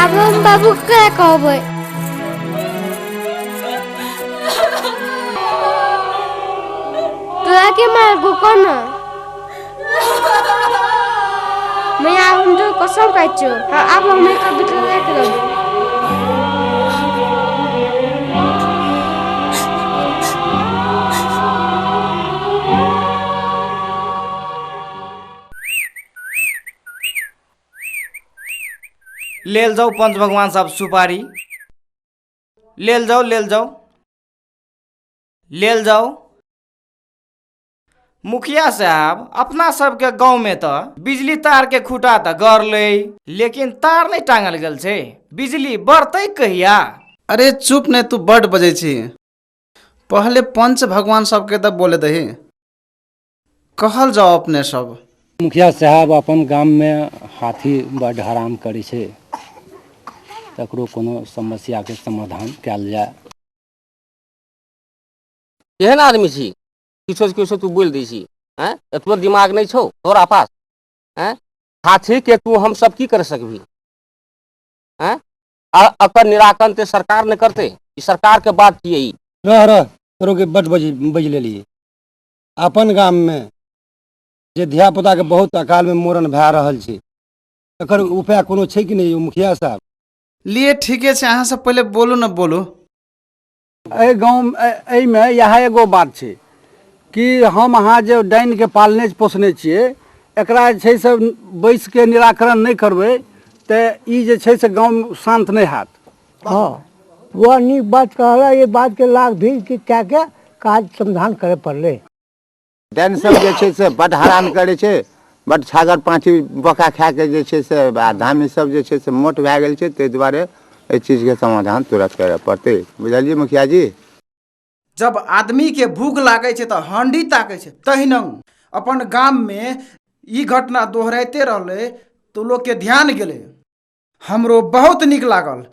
आब हम बाबू केना कहबै? तोरा के मारबो कोना? मैया, आब हम तो कसम खाइ छियौ, आब हम एकर बिटल नहि करब। लेल जाउ पंच भगवान साहब सुपारी, लेल जाउ, लेल जाउ, लेल जाउ। मुखिया साहब, अपना सबके गाँव में तऽ बिजली तार के खूटा तऽ गड़लै, लेकिन तार नहि टांगल गेल छै, बिजली बढ़तै कहिया? अरे चुप ने, तू बड बजै छी। पहले पंच भगवान सबके तऽ बोले दही, कहल जाओ अपने सब। मुखिया साहब, अपन गाममे हाथी बड्ड हरान करै छै, तकरो कोनो समस्याके समाधान कयल जाय। केहन आदमी छी, किछो किछो तू बोलि दै छी। आँय, एतबो दिमाग नहि छौ तोरा पास? आँय, हाथी के तू हम सब की कर सकबी? आँय, आ एकर निराकरण ते सरकार ने करतै, ई सरकार के बात छियै ई। रह रह, तोरो के बड बज बजि लेलियै। अपन गाममे जे धियापुताके बहुत अकालमे मरण भए रहल छै, एकर उपाय कोनो छै कि नहि यौ मुखिया साहब? लिए ठीके छै, अहाँ सब पहिले बोलू न, बोलू। एहि गाँव एहिमे इएह एगो बात छै कि हम अहाँ जे डाइनके पालने पोसने छियै, एकरा जे छै से बैसके निराकरण नहि करबै तऽ ई जे छै से गाँव शान्त नहि हैत। हँ, वह नीक बात कहला, ये बात के लाग भी कि कए के काज समाधान करे पड़लै। डाइन सब जे छै से बड हरान करै छै, बड छागर पाँची बोका खाके जे छै से आ धामी सब जे छै से मोट भए गेल छै, ताहि दुआरे एहि चीजके समाधान तुरंत करय पड़तै, बुझलियै मुखिया जी? जब आदमी के भूख लागै छै तऽ हांडी ताकै छै, तहिना अपन गाम में ई घटना दोहराइते रहलै तऽ लोक के ध्यान गेलै। हमरो बहुत नीक लागल।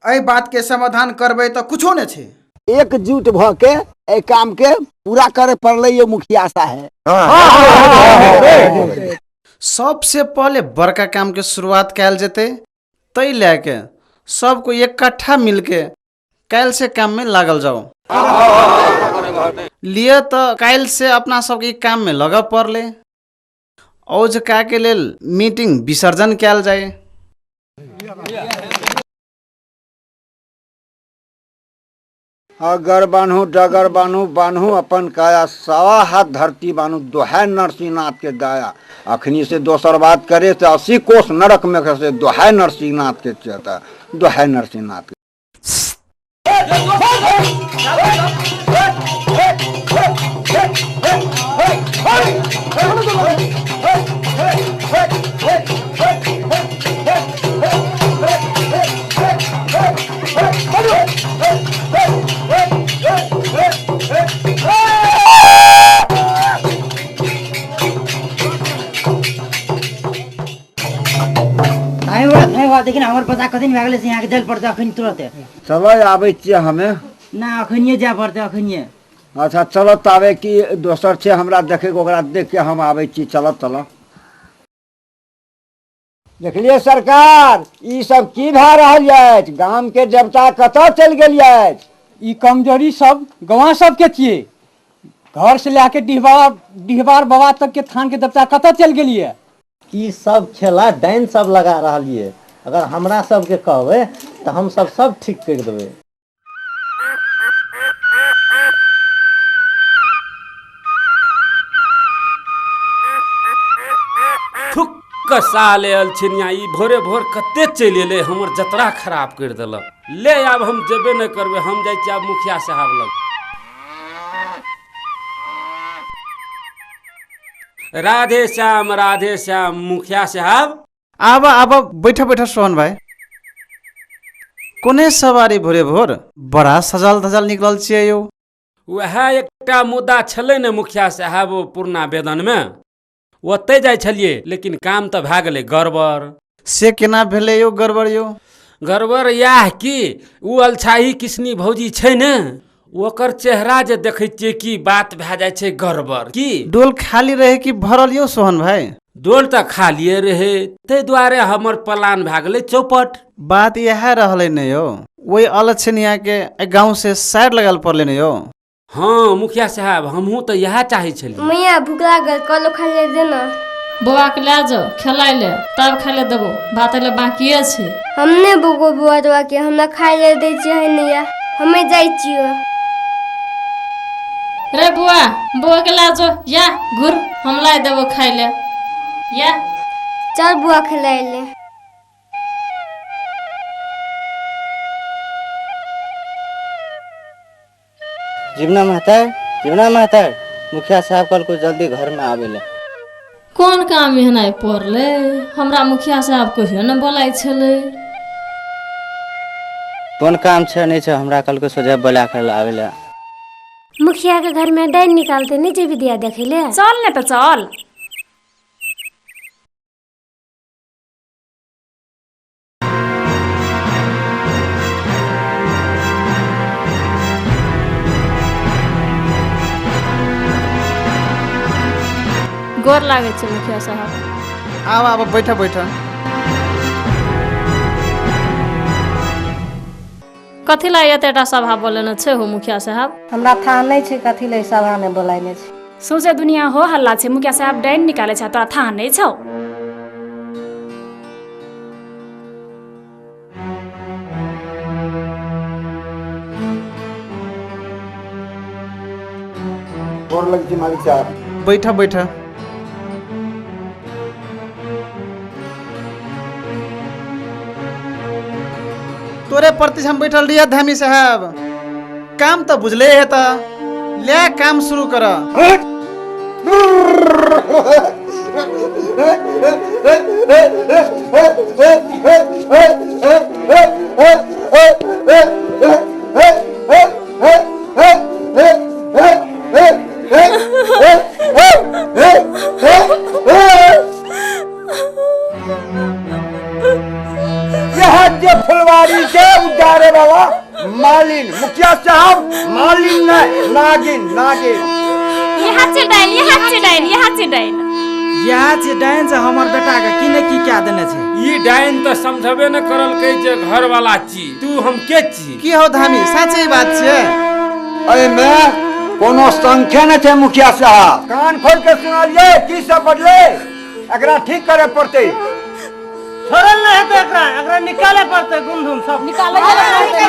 एहि बात के समाधान करबै तऽ कुछो नहि छै। एकजुट भऽ के एहि काम के पूरा करे पड़लै यौ मुखिया साहेब। सबसे पहले बड़का काम के शुरुआत कयल जेतै, ताहि लए के सब कोई इकट्ठा मिलके काल्हि से काम में लागल जाओ। लिए तऽ काल्हि से अपना सबके ई काम में लगऽ पड़लै। औजका के लेल मीटिंग विसर्जन कयल जाय। अगर बान्हू डगर बान्हू बान्हू अपन काया, सवा हाथ धरती बान्हू, दोहाय नरसिंहनाथ के दया। अखनी से दोसर बात करे से 80 कोस नरक में खसे, दोहाय नरसिंहनाथ के चेता, दोहाय नरसिंहनाथ के। देखिन हमर पता कथी भए गेलै से यहाँके जाय पड़तै अखन तुरंत। चलो आबै छियै हमे। ना अखनिये जाय पड़तै अखनिये। अच्छा चलो ताबे कि दोसर छै हमरा देखे के, ओकरा देख के हम आबै छी। चलो चलो। देखलिए सरकार, ई सब की भए रहल अछि? गाम के देवता कतऽ चलि गेल अछि? ई कमजोरी सब गवाँ सबके छियै। घर से लए के डिहबार बाबा तक के थान के देवता कतऽ चलि गेलियै? ई सब खेला डाइन सब लगा रहल ये, अगर हमरा सबके कहबै तऽ हम सब सब ठीक करि देबै। थुक साले अलछिनिया, ई भोरे भोर कते चलि एलै, हमर जतरा खराब करि देलक। ले आब हम जेबे नहि करबै, हम जाइ छी आब मुखिया साहब लग। राधे श्याम राधे श्याम मुखिया साहब। आब आब बैठ बैठ सोहन भाई। कोने सवारी भोरे भोर बड़ा सजल धजल निकलल छियै यौ? वएह एकटा मुद्दा छलै ने मुखिया साहब, पुरना वेदनमे ओतहि जाइ छलियै, लेकिन काम तऽ भए गेलै गड़बड़। से केना भेलै यौ गड़बड़ यौ? गड़बड़ इएह कि ओ अलछाही किसनी भौजी छै ने, ओकर चेहरा जे देखै छियै कि बात भए जाइ छै गड़बड़। की डोल खाली रहै कि भरल यौ सोहन भाई? डोल तऽ खालिए रहै, ताहि दुआरे हमर प्लान भए गेलै चौपट। बात इएह रहलै ने यौ, ओहि अलछनिया के एहि गाँव से साइड लगाल पड़लै ने यौ। हाँ मुखिया साहब, हमहूँ तऽ इएह चाहै छलियै। मैया भूख लागल, कहलो खाय ले दे ना। बौआ के लए जाओ खेलाय ले, तब खाय ले देबो, भात ले बाकिए छै। हम नहि बौआ बौआ दवा के हमरा खाय ले दै छियै नैया, हमे जाइ छियै। रे बुआ, बौआ के लए जो, या घुर, हम लाय देबो खाय ले, या। चल बुआ खिलाय ले। जीवना महतार, जीवना महतार, मुखिया साहब कल को जल्दी घर में आवे ले। कोन काम एहनाइ पड़लै? हमरा मुखिया साहब कहियो ने बोलाइ छलै। कोन काम छै नहीं छै, हमरा कल को सोझे बोला कर आवे ले। मुखिया के घर में डाइन निकालते नहीं जेबी दिया देखे ले। चल ने तो चल। गोर लागै छै मुखिया साहब। आब आब बैठ बैठ। कथी ला एतेटा सभा बोलेने छै हो मुखिया साहब? हमरा थाह नहि छै कथी ले सभा में बोलायने छै। सौंसे दुनिया हो हल्ला छै, मुखिया साहब डाइन निकाले छै, तोरा थाह नहि छौ? गोर लगै छी मालिक साहब। बैठ बैठ। तोरे प्रति हम बैठल रहिए धामी साहब, काम तो बुझले है त ले काम शुरू कर। यह फुलवारी के उजारे वाला मालिन मुखिया साहब, मालिन नहीं नागिन नागिन। यहाँ से डाइन, यहाँ से डाइन, यहाँ से डाइन, यहाँ से डाइन से हमर बेटा के की ने की क्या देने छे। ई डाइन तो समझबे न करल के जे घर वाला छी तू हम के छी। की हो धामी, साचे बात छे? अरे मैं कोनो संख्या न छे मुखिया साहब, कान खोल के सुनालिए की सब बदले, एकरा ठीक करे पड़ते। छोड़ल नहीं हेतै एकरा, एकरा निकाले पड़तै, गुमधुम सब निकाले पड़तै।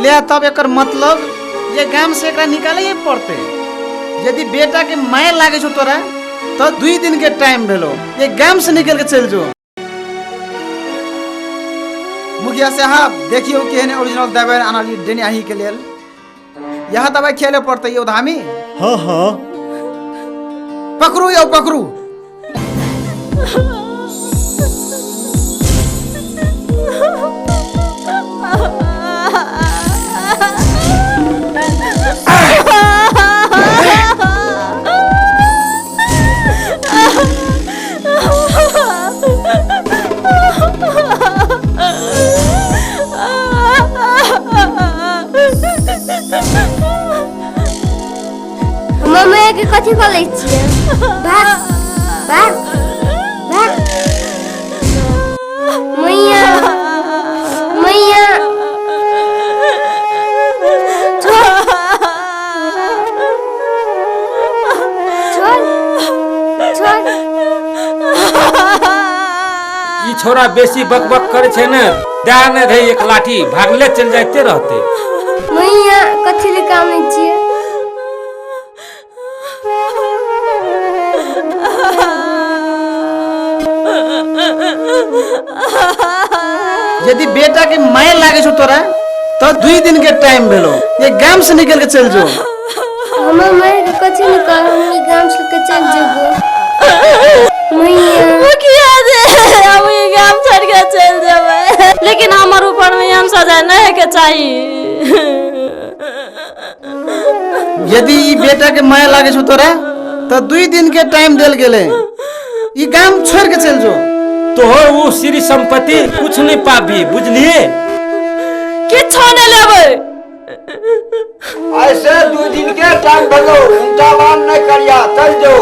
ले तब एकर मतलब ये गाम से एकरा निकाले ही पड़तै। यदि बेटा के my लागे छौ तोरा तो 2 दिन के टाइम भेलो, ये गाम से निकल के चल जो। मुखिया साहब देखियो केहन ओरिजिनल दवाई आनलियै डेनियाही के लेल, यह दवाई खेले पड़तै यौ धामी। हाँ हाँ पकड़ू यौ पकड़ू। मम्मी के कथी करै छियै? भाग भाग भाग। मैया मैया छोड़ छोड़ छोड़। ई छोरा बेसी बकबक करे छै ने, दए ने रहे एक लाठी भागले चल जाते रहते। मैया कथी ले कानै छियै? यदि बेटा के my लागे छौ तोरा तो 2 दिन के टाइम भेलो, ये गाम से निकल के चल जो। हमर my के कथी न कर, हम ई गाम से के चल जेबो। मैया मुखिया जे हम ई गाम छोड़ के चल जेबै, लेकिन हमर ऊपर में एहन सजा नहीं के चाही। यदि ई बेटा के माया लागे छौ तोरा तो 2 दिन के टाइम देल गेले, ई गाम छोड़ के चल जो। तोहर वो श्री संपत्ति कुछ नहीं पाबी, बुझलिए? किछो नहीं लेबै। ऐसे 2 दिन के टाइम भेलो, उनका बात नहीं करिया, चल जो।